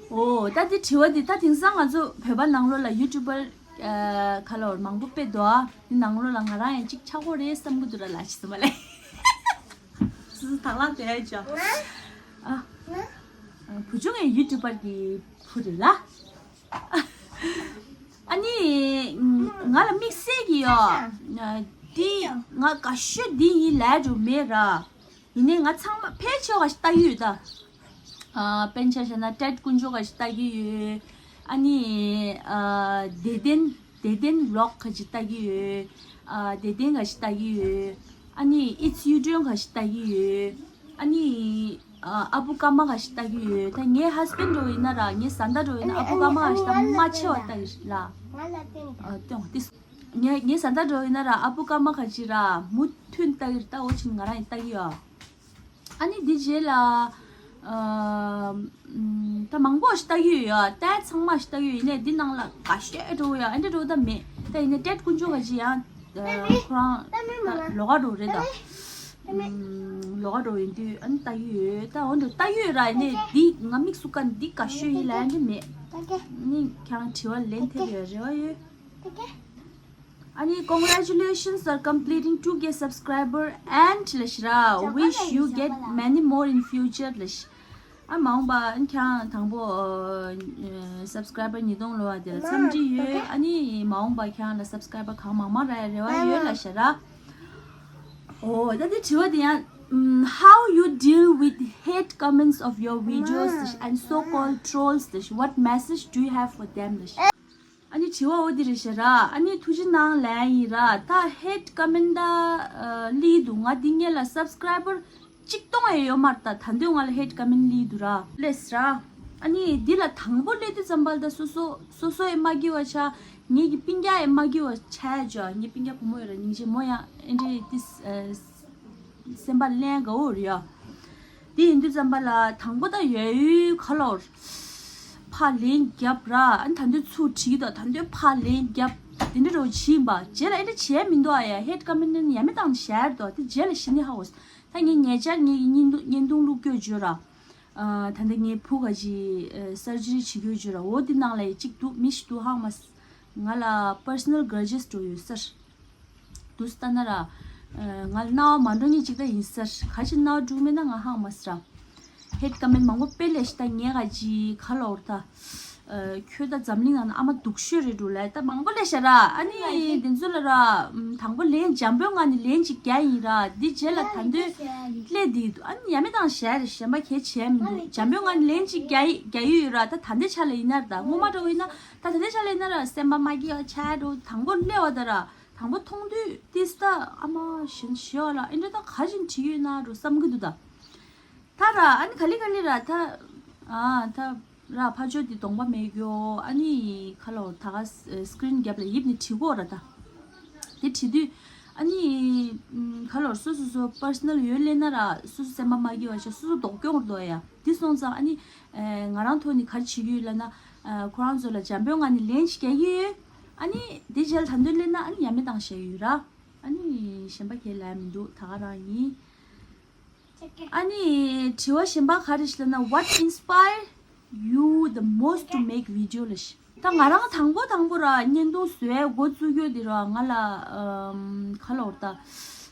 ཨོ་ད་དེ་དྲི་བ་དེ་ད་དེང་སང་ང་ཚོ་བོད་པ་ནང་ལོགས་ལ་ཡུ་ཊུབ་པར་ཨ་ག་ལོར་མང་པོ་དཔེ་འདུག་ཨ། དེ་ནང་ལོགས་ལ་ང་རང་ཡང་གཅིག་ཆགས་ཀྱི་རེད་བསམ་གྱི་འདུག་ར། ལ་ཞིག་ཟེར་མ་ལེ། སུ་སུ་དང་བླངས་དེ་ཡ་ཅོ། ཨ་བུ་ཆུང་ངའི་ཡུ་ཊུབ་པར་གྱི་བུ་རེད་ལ། ཨ་ནི་ང་ལ་དམིགས་བསལ་གྱི་ཡོ། འདི་ང་དགའ་ཤོས་འདི་ཡིན་ལབ་འགྲོ་མེད་ར། ཡིན་ནའི་ང་ཚང་མ་ཕལ་ཆེ་བ་ཞིག་ལྟ་གི་ཡོད་ད། ཨ་དཔེར་ན་ཆ་བཞག་ན་ཏེད་དཀོན་མཆོག་ག་ཞིག་ལྟ་གི་ཡོད། ཨ་ནི་ཨ་བདེ་ལྡན་བདེ་ལྡན་ཝི་ལོག་ག་ཞིག་ལྟ་གི་ཡོད། ཨ་བདེ་ལྡན་ག་ཞིག་ལྟ་གི་ཡོད། ཨ་ནི་ཨིཊ་ཡུ་ཊུན་ག་ཞིག་ལྟ་གི་ཡོད། ཨ་ནི་ཨ་ཨ་བུ་ཀརྨ་ག་ཞིག་ལྟ་གི་ཡོད། ད་ངའི་ཧས་བྷེན་ཌི་འདྲ་བོ་ཡིན་ན་ར་ངའི་བཟའ་ཟླ་འདྲ་བོ་ཡིན་ན་ཨ་བུ་ཀརྨ་ག་ཞིག་ད་མ་ཆེ་བ་ལྟ་གི་ལ། ཨ་སྟོན་ཏིས། ངའི་ངའི་བཟའ་ཟླ་འདྲ་བོ་ཡིན་ན་ར་ཨ་བུ་ཀརྨ་ག་ཞིག་ར་མུ་མཐུད་ལྟ་གི་རེད། ད་འོ་ཕྱིན་ང་རང་ཡིན་ལྟ་གི་ཡོད། ཨ་ནི་འདི་རྗེས་ལ་ཨ་ཨམ་ད་མང་པོ་ཞིག་ལྟ་གི་ཡོད་ཡ། ད་ཚང་མ་ཞིག་ལྟ་གི་ཡོད། ཡིན་ནའི་འདི་ནང་ལ་དགའ་ཤོས་འདྲ་བོ་ཡ་ཨ་འདྲ་འདྲ་བོ་ད་མེད། ད་ཡིན་ནའི་ཏེད་དཀོན་མཆོག་ག་ཞིག་ཡང་ཨ་ཁོ་རང་ད་ལོགས་ཀ་འདྲ་བོ་རེད་ད། ཨམ་ལོགས་ཀ་འདྲ་བོ་ཡིན་དུས་ཨ་ནི་ལྟ་གི་ཡོད། ད་འོ་འདྲ་ལྟ་གི་ཡོད་ར། ཡིན་ནའི་འདི་ང་དམིགས་སུ་བཀར་འདི་དགའ་ཤོས་ཡིན་ལབ་ཡ་འདི་མེད། ཨ་ནི་ཁྱེད་རང་དྲི་བ་ལན་ཐེབས་ཡོད་རེ་བ་ཡོད། ཨ་ནི congratulations for completing two K subscriber and ལ་ཞིག་ར། Wish you get many more in future ལ་ཞིག་ཨ་མ་འོངས་པ་ཨ་ནི་ཁྱེད་རང་དང་པོ་ཨ་སབ་སི་ཀ་རའི་བར་ཉིས་སྟོང་ལོ་བ་དེ་ལ་འཚམས་འདྲི་ཡོད། ཨ་ནི་མ་འོངས་པ་ཁྱེད་རང་ལ་སབ་སི་ཀ་རའི་བར་གང་མང་མང་རག་ཡ་རེ་བ་ཡོད་ལ་ཞིག་ར། ཨོ་ད་དེ་དྲི་བ་དེ་ཡང་ཨམ། How you deal with hate comments of your videos and so-called trolls? What message do you have for them? ཨ་ནི་དྲི་བ་འོ་འདི་རེད་ཤག་ར། ཨ་ནི་ཐུགས་རྗེ་གནང་ལབ་ཡིན་ར། ད་ཧེཊ་ཀོ་མེན་ཊི་ད་ཨ་སླེབས་འདུག་ང་འདི་སྔོན་ལ་སབ་སི་ཀ་རའི་བར་གཅིག་སྟོང་ཡང་ཡོད་མ་རེད། ད་ད་དུང་ང་ལ་ཧེཊ་ཀོ་མེན་ཊི་སླེབས་འདུག་ར། ལགས་ར། ཨ་ནི་འདི་ལ་དང་པོ་སླེབས་དུས་ཙམ་པ་ལ་ད་སོ་སོ་སོ་སོ་ཡང་མ་སྐྱིད་པ་ཆགས། ངེད་ཀྱི་སྤུན་ཀྱག་ཡང་མ་སྐྱིད་པ་ཆགས་ཡ་ཅོ། ངའི་སྤུན་ཀྱག་བུ་མོ་ཡོད་ར། སྙིང་རྗེ་མོ་ཡང་ཨེ་འདྲས་ཏིས་ཨ། སེམས་པ་ལྷོད་དགའ་བོ་རེད་ཡ། དེ་ཡིན་དུས་ཙམ་པ་ལ་དང་པོ་ད་ཡོད་ཡོད་ག་ལོར་ཕར་ལན་རྒྱབ་ར། ཨ་ནི་ད་འདོད་ཚུར་བྲིས་དང་ད་འདོད་ཕར་ལན་རྒྱབ་དེ་འདྲ་རོ་བྱིན་པ་རྗེས་ལ་ཨེ་འདྲ་བྱས་མི་འདུག་ཨ། ཡ་ཧེཊ་ཀོ་མེན་ཊི་ནི་ཡ་མེད་བཏང་ནས་བཞག་རེད་དོ། དེ་རྗེས་ལ་ཞི་ནི་ཧ་འོ། ད་ངས་ཉེ་ཆར་ངེད་ཀྱི་བརྙན་ཐུང་བརྙན་ཐུང་བླུགས་སྐྱོད་བརྗོད་ར། ཨ་ད་ལྟ་ངའི་བུ་ག་ཅིག་ཨ་སར་ཇི་རི་བྱེད་རྒྱུ་བརྗོད་ར། འོ་དེ་ནང་ལ་ཡ་གཅིག་འདུག་མི་ཞིག་འདུག་ཧང་མ་སི། ང་ལ་པར་སོ་ནལ་གྷ་རེ་ཇེས་འགྲོ་ཡོད་ཟེར། དུས་ལྟ་ན་ར། ཨ་ང་ལ་རྣ་བ་མ་འགྲོ་མཁན་ཅིག་ད་ཡིན་ཟེར། ག་ཅི་རྣ་བ་འགྲོ་མེད་ན་ང་ཧང་མ་སི་ར། ཧེཊ་ཀོ་མེན་ཊི་མང་པོ་དཔེ་ལས་ཤི་ད་ངས་ག་ཅི་ག་ལོར་ད། ཁྱོད་ད་འཛམ་གླིང་ནང་ན་ཨ་མ་སྡུག་ཤོས་རེད་འགྲོ་ལ་ད་མང་པོ་ལས་ཤ་ར། ཨ་ནི་དེ་ཚོ་ལ་ར་དང་པོ་ལན་འཇམ་པོའི་ངང་ནས་ལན་ཅིག་རྒྱག་ཡིན་ར། འདི་རྗེས་ལ་ད་འདོད་སླེ་འདི་འདུག་ཨ་ནི་ཡ་མེད་དང་ཞལ་རེ་གཞན་པ་གལ་ཆེ་མི་འདུག་འཇམ་པོའི་ངང་ནས་ལན་ཅིག་རྒྱག་ཡི་རྒྱག་ཡི་ཡོད་ར། ད་ད་འདི་ཆ་ལ་ཡིན་ན་ར་ད་སྔོན་མ་འགྲོ་ཡིན་ན་ད་ད་འདི་ཆ་ལ་ཡིན་ན་ར་སེམས་པ་མ་སྐྱིད་བ་ཆ་འགྲོ་དང་པོ་སླེ་བ་ད་ར། དང་པོ་མཐོང་དུས་ཏིས་ད་ཨ་མ་གཞན་ཞི་བ་ལ་ཨིན་འདྲ་ད་ག་བཞིན་བྲིས་ཡོད་ན་རུ་བསམ་གི་འདུག་ད་ད་ར་ཨ་ནི་ག་ལི་ག་ལི་ར་ད་ཨ་ད་ར་ཕ་ཆོས་དེ་གདོང་པ་མེད་གྱོ། ཨ་ནི་ག་ལོ་ད་ག་སི་ཀི་རིན་རྒྱབ་ལ་ཡིབ་ནི་བྲིས་གོ་ར་ད་དེ་བྲིས་དུས་ཨ་ནི་ག་ལོ་སོ་སོ་སོ་པར་སོ་ནལ་ཡོད་ལེ་ན་ར་སོ་སོ་སེམས་པ་མ་སྐྱིད་བ་ཞིག་སོ་སོ་ལྡོག་སྐྱོང་ར་འདུག་ཡ། དེ་སོང་ཙང་ཨ་ནི་ང་རང་ཐོག་ནི་ག་རེ་བྱེད་ཀྱི་ཡོད་ལབ་ན་ཁོ་རང་ཚོ་ལ་འཇམ་པོའི་ངང་ནས་ལན་ཞིག་རྒྱག་གི་ཡོད། ཨ་ནི་དེ་རྗེས་ལ་ད་འདོད་ལེན་ན་ཨ་ནི་ཡ་མེད་བཏང་བཞག་ཡོད་ར། ཨ་ནི་གཞན་པ་གས་ལབ་མི་འདུག་ད་ག་རང་ཡིན། ཨ་ནི་དྲི་བ་གཞན་པ་ག་རེ་ཞིག་ལབ་ན། What inspire you the most to make video ལ་ཞིག་ད་ང་རང་དང་པོ་དང་པོ་ར་བརྙན་ཐུང་བཟོས་འགོ་བཙུགས་རྒྱུ་དེ་ར་ང་ལ་ཨམ་ག་ལབ་དགོས་རེད་ད།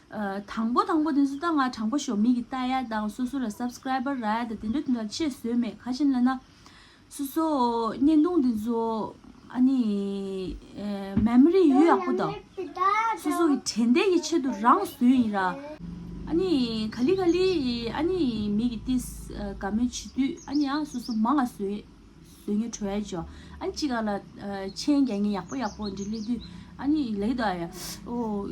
ཨ་དང་པོ་དང་པོ་དེ་ཚོ་ད་ང་དྲང་པོ་ཞོ་མི་གི་ལྟ་ཡ་དང་སོ་སོ་ལ་སབ་སི་ཀ་རའི་བར་རག་ཡ་དང་དེ་འདྲ་དེ་འདྲ་ཆེད་བཟོས་མེད། ག་ཞིག་ལབ་ན། སོ་སོ་བརྙན་ཐུང་འདི་ཚོ་ཨ་ནི་མེ་མོ་རི་ཡོད་ཡག་པོ་དང་སོ་སོ་གི་དྲན་རྟེན་གྱི་ཆེད་དུ་རང་བཟོས་ཡིན་ར། ཨ་ནི་ག་ལི་ག་ལི་ཨ་ནི་མི་གི་ཏིས་དགའ་མོས་བྱེད་དུས་ཨ་ནི་ཡང་སོ་སོ་མང་ང་བཟོས་བཟོས་ངེས་བྲོ་ཡ་ཅོ། ཨ་ནི་གཅིག་ག་ལ་མཆན་རྒྱག་ངེས་ཡག་པོ་ཡག་པོ་འདི་སླེབས་དུས་ཨ་ནི་ལེགས་དོ་ཨ་ཡ། ཨོ་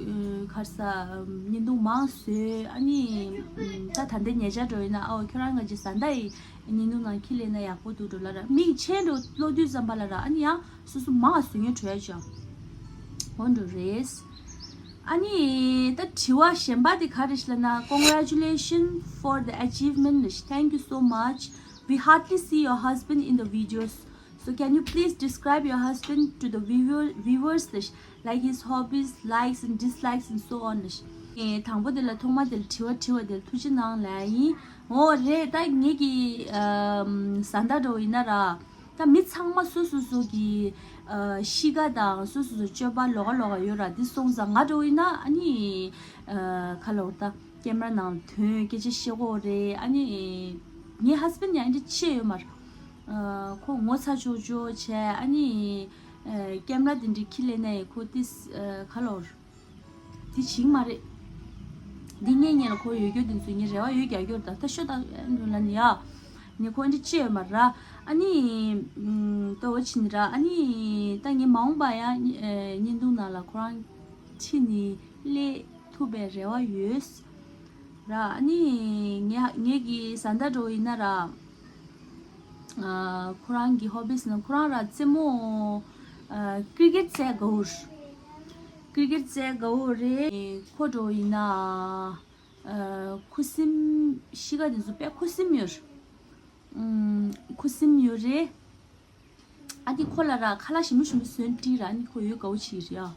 ཁར་ས་བརྙན་ཐུང་མང་བཟོས། ཨ་ནི་ད་ད་ལྟ་ཉེ་ཆར་འགྲོ་ཡིན་ན་ཨོ་ཁྱོད་རང་ང་ཅི་ཟ་འདྲ་ཡི། བརྙན་ཐུང་ནང་ཁྱི་ལེན་ན་ཡག་པོ་འདུག་འགྲོ་ལ་ར། མིག་ཆེན་འགྲོ་ཀློག་དུས་ཙམ་པ་ལ་ར་ཨ་ནི་ཡང་སོ་སོ་མང་བ་བཟོ་ངེས་བྲོས་ཅོ། འོ་འགྲོ་རེད། ཨ་ནི་ད་དྲི་བ་གཞན་པ་དེ་ག་རེ་ཞིག་ལབ་ན། Congratulations for the achievement. Thank you so much. We hardly see your husband in the videos. So can you please describe your husband to the viewer, viewers? Like his hobbies, likes and dislikes and so on. ཨེ་དང་པོ་དེ་ལ་ཐོག་མ་དེ་ལ་དྲི་བ་དྲི་བ་དེ་ལ་ཐུགས་རྗེ་གནང་ལབ་ཡིན། འོ་རེད་ད་ངེད་ཀྱི་ཨམ་བཟའ་ཟླ་འདྲ་བོ་ཡིན་ན་ར་ད་མི་ཚང་མ་སོ་སོ་སོ་གི་ཨ་གཤིས་ཀ་དང་སོ་སོ་སོ་སྤྱོད་པ་ལོགས་ཀ་ལོགས་ཀ་ཡོད་ར། འདི་སོང་ཙང་ང་འདྲ་བོ་ཡིན་ན་ཨ་ནི་ཨ་ག་ལབ་དགོས་རེད་ད་ཀེམ་ར་ནང་ལ་ཐོན་སྐད་ཆ་བཤད་ཀྱི་ཡོད་རེད། ཨ་ནི་ངའི་ཧས་བྷེན་ཡང་འདི་ཆེ་ཡོད་མ་རེད། ཨ་ཁོ་ངོ་ཚ་ཆོག་ཆོག་བྱས། ཨ་ནི་ཨ་ཀེམ་ར་དེ་འདྲའི་ཁྱི་ལེན་ནའི་ཁོ་ཏིས་ཨ་ག་ལབ་དགོས་རེད། དེ་བྱིངས་མ་རེད། འདི་ངས་ཉེ་ལ་ཁོ་ཡོད་རྒྱུ་དེ་ཚོ་ངས་རེ་བ་ཡོད་རྒྱག་རྒྱུ་རེད་ད། ད་ཤོད་ད་འགྲོ་ལ་ནི་ཡ། ངས་ཁོ་འདི་ཅི་ཡོད་མ་ར། ཨ་ནི་ད་འོ་ཕྱིན་ར། ཨ་ནི་ད་ངས་མ་འོངས་པ་ཡང་བརྙན་ཐུང་ནང་ལ་ཁོ་རང་ཁྲིད་ནས་སླེབས་ཐུབ་པའི་རེ་བ་ཡོད་ར། ཨ་ནི་ངས་ངེད་ཀྱི་བཟའ་ཟླ་འདྲ་བོ་ཡིན་ན་ར། ཨ་ཁོ་རང་གི་ཧོ་བིས་ནང་ཁོ་རང་ར་རྩེད་མོ་ཨ་ཀི་རི་ཀེ་ཊི་རྩེད་དགའ་བོ་རེད། ཀི་རི་ཀེ་ཊི་རྩེད་དགའ་བོ་རེད། ཁོ་འདྲ་བོ་ཡིན་ན་ཨ་ཁུ་སིམ་གཤིས་ཀ་དེ་ཚོ་དཔེ་ཁུ་སིམ་ཡོད་རེད། ཨུམ་ཁུ་སིམ་ཡོད་རེད། ཨ་ནི་ཁོ་ལ་ར་ཁ་ལག་ཞིམ་པོ་ཞིམ་པོ་བཟོས་ནས་སྤྲད་ར། ཨ་ནི་ཁོ་ཡོད་དགའ་བོ་བྱེད་ཀྱི་རེད་ཨ།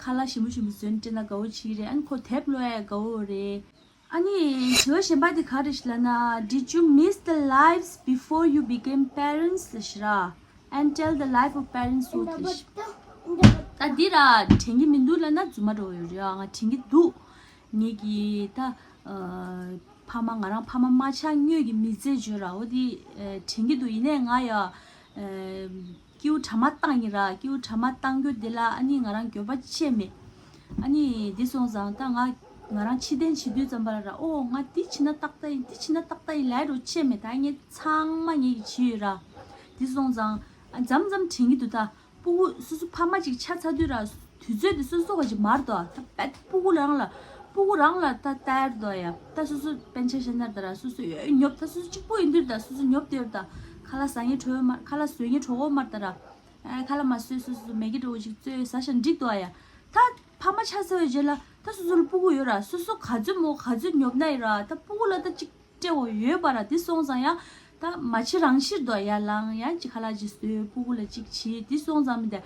ཁ་ལག་ཞིམ་པོ་ཞིམ་པོ་བཟོས་ནས་སྤྲད་ན་དགའ་བོ་བྱེད་ཀྱི་རེད། ཨ་ནི་ཁོ་དེབ་ཀློག་ཡ་དགའ་བོ་རེད། ཨ་ནི་དྲི་བ་གཞན་པ་དེ་ག་རེ་ཞིག་ལབ་ན། Did you miss the lives before you became parents? ལབ་ཤི་ར། And tell the life of parents ལབ་ཤི། ད་འདི་ར་དྲན་གྱི་མི་འདུག་ལབ་ན་རྫུན་མ་འདྲ་བོ་ཡོད་རེད་ཨ། ང་དྲན་གྱི་འདུག་ངེད་ཀྱི་ད་ཨ་ཕ་མ་ང་རང་ཕ་མ་མ་ཆགས་སྔོན་གྱི་མི་ཚེ་བརྗོད་ར། འོ་དེ་ཨ་དྲན་གྱི་འདུག་ཡིན་ནའི་ང་ཡ་ཨ་སྐྱིའུ་གྲ་མ་བཏང་ཡིན་ར། སྐྱིའུ་གྲ་མ་བཏང་རྒྱུ་དེ་ལ་ཨ་ནི་ང་རང་འགྱོད་པ་ཆེ་མེད། ཨ་ནི་འདི་སོང་ཙང་ད་ང་ང་རང་ཕྱི་རྟེན་བྱེད་དུས་ཙམ་པ་ལ་ར། ཨོ་ང་འདི་བྱེད་ན་ཏག་ཏག་ཡིན། འདི་བྱེད་ན་ཏག་ཏག་ཡིན་ལབ་རོགས་ཆེ་མེད། ད་ངས་ཚང་མ་ངེད་ཀྱི་བྱེད་ཡོད་ར། འདི་སོང་ཙང་ཨ་མཚམས་མཚམས་དྲན་གྱི་འདུག་ད་སྤུ་གུ་སོ་སོ་ཕ་མ་ཅིག་ཆགས་ཚར་དུས་ར་དུས་ཚོད་དེ་སོ་སོ་ག་ཅིག་མར་དོ། ད་པད་སྤུ་གུ་རང་ལ་སྤུ་གུ་རང་ལ་ད་ལྟ་ཡར་དོ་ཡ། ད་སོ་སོ་པན་ཆ་ཤ་ནར་ད་ར་སོ་སོ་ཡོད་ཉོབ། ད་སོ་སོ་གཅིག་པུ་ཡིན་དུས་ད་སོ་སོ་ཉོབ་དེ་ཡོད། ད་ཁ་ལག་ཟ་ངེས་བྲོ་ཡོད་མ། ཁ་ལག་བཟོས་ངེས་བྲོ་གོ་མར་ད་ར། ཨ་ཁ་ལག་མ་བཟོས་སོ་སོ་མེ་གི་འདྲ་བོ་ཞིག་བཙོས་ཟ་ཤ་འགྲིག་འདུག་ཨ་ཡ། ད་ཕ་མ་ཆགས་ཚར་བའི་རྗེས་ལ་ད་སོ་སོ་ལ་སྤུ་གུ་ཡོད་ར། སོ་སོ་ག་ཚོད་མོ་ག་ཚོད་ཉོབ་ན་ཡི་ར། ད་སྤུ་གུ་ལ་ད་ཅིག་སྤྲད་འོ་ཡོད་པ་ར། དེ་སོང་ཙང་ཡ་ད་མ་བྱེད་རང་བྱེད་འདུག་ཡ། ལང་ཡ་ཅིག་ཁ་ལག་ཅིག་བཟོས་སྤུ་གུ་ལ་ཅིག་བྱེད། དེ་སོང་ཙང་མི་འདྲ།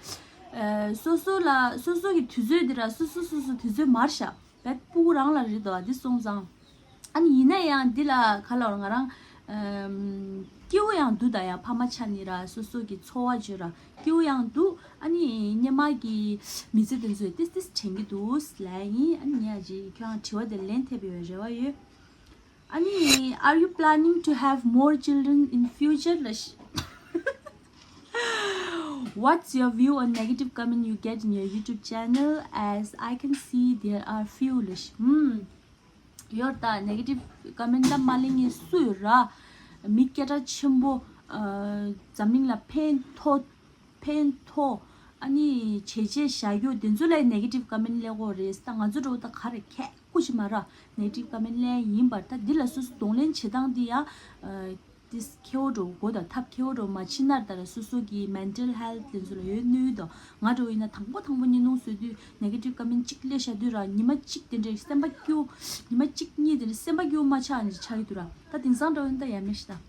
ཨ་སོ་སོ་ལ་སོ་སོ་གི་དུས་ཚོད་དེ་ར་སོ་སོ་སོ་སོ་དུས་ཚོད་མར་བཞག་བད་སྤུ་གུ་རང་ལ་རེད་འདུག་ཨ། དེ་སོང་ཙང་། ཨ་ནི་ཡིན་ན་ཡང་འདི་ལ་ག་ལ་བར་ང་རང་ཨམ་སྐྱིད་པོ་ཡང་འདུག་ད་ཡ། ཕ་མ་ཆགས་ནི་ར་སོ་སོ་གི་འཚོ་བ་བརྗོད་ར་སྐྱིད་པོ་ཡང་འདུག་ཨ་ནི་སྔོན་མ་གི་མི་ཚེ་དེ་ཚོས་ཏིས་ཏིས་དྲན་གྱི་འདུག་ལབ་ཡིན། ཨ་ནི་ངས་ཨ་ཅེ་ཁྱོད་རང་དྲི་བ་དེ་ལན་ཐེབས་ཡོད་རེ་བ་ཡོད། ཨ་ནི་are you planning to have more children in future? ལབ་ཤི། What's your view on negative comment you get in your YouTube channel? As I can see, there are few ལབ་ཤག་ཡོད་ད། negative comment ད་མ་གླེང་མཁན་སུ་ཡོད་ར། མི་སྐད་གྲགས་ཆེན་པོ། ཨ། འཛམ་གླིང་ལ་ཕན་ཐོགས། ཕན་ཐོགས། ཨ་ནི་བྱས་རྗེས་བཞག་རྒྱུ་དེ་ཚོ་ལ་negative comment སླེབས་ཀྱི་ཡོད་རེད། ད་ང་ཚོ་འདྲ་བོ་ད་ག་རེ་ཁག་པོ་ཞིག་མ་ར། negative comment སླེབས་ཡིན་པར་ད་འདི་ལ་སོ་སོ་གདོང་ལེན་བྱེད་སྟངས་འདི་ཡང་། ཨ། དེ་ཁེ་པོ་འདྲ་བོ་དང་ཐབས་ཁེ་པོ་འདྲ་བོ་མ་བྱེད་ན་ད་ར། སོ་སོ་གི་mental health དེ་ཚོ་ལ་ཡོད་གནོད་དང་། ང་འདྲ་བོ་ཡིན་ན་དང་པོ་དང་པོ་བརྙན་ཐུང་བཟོ་དུས་negative comment གཅིག་སླེབས་བཞག་དུས་ར། ཉི་མ་གཅིག་དེ་འདྲའི་སེམས་པ་སྐྱིད་པོ། ཉི་མ་གཅིག་གཉིས་དེ་འདྲའི་སེམས་པ་སྐྱིད་པོ་མ་ཆགས་ནས་ཆགས་ཀྱི་འདུག་ར། ད་དེང་སང་འདྲ་བོ་ཡིན་ན་ད་ཡ་མེད་ཤག་ད།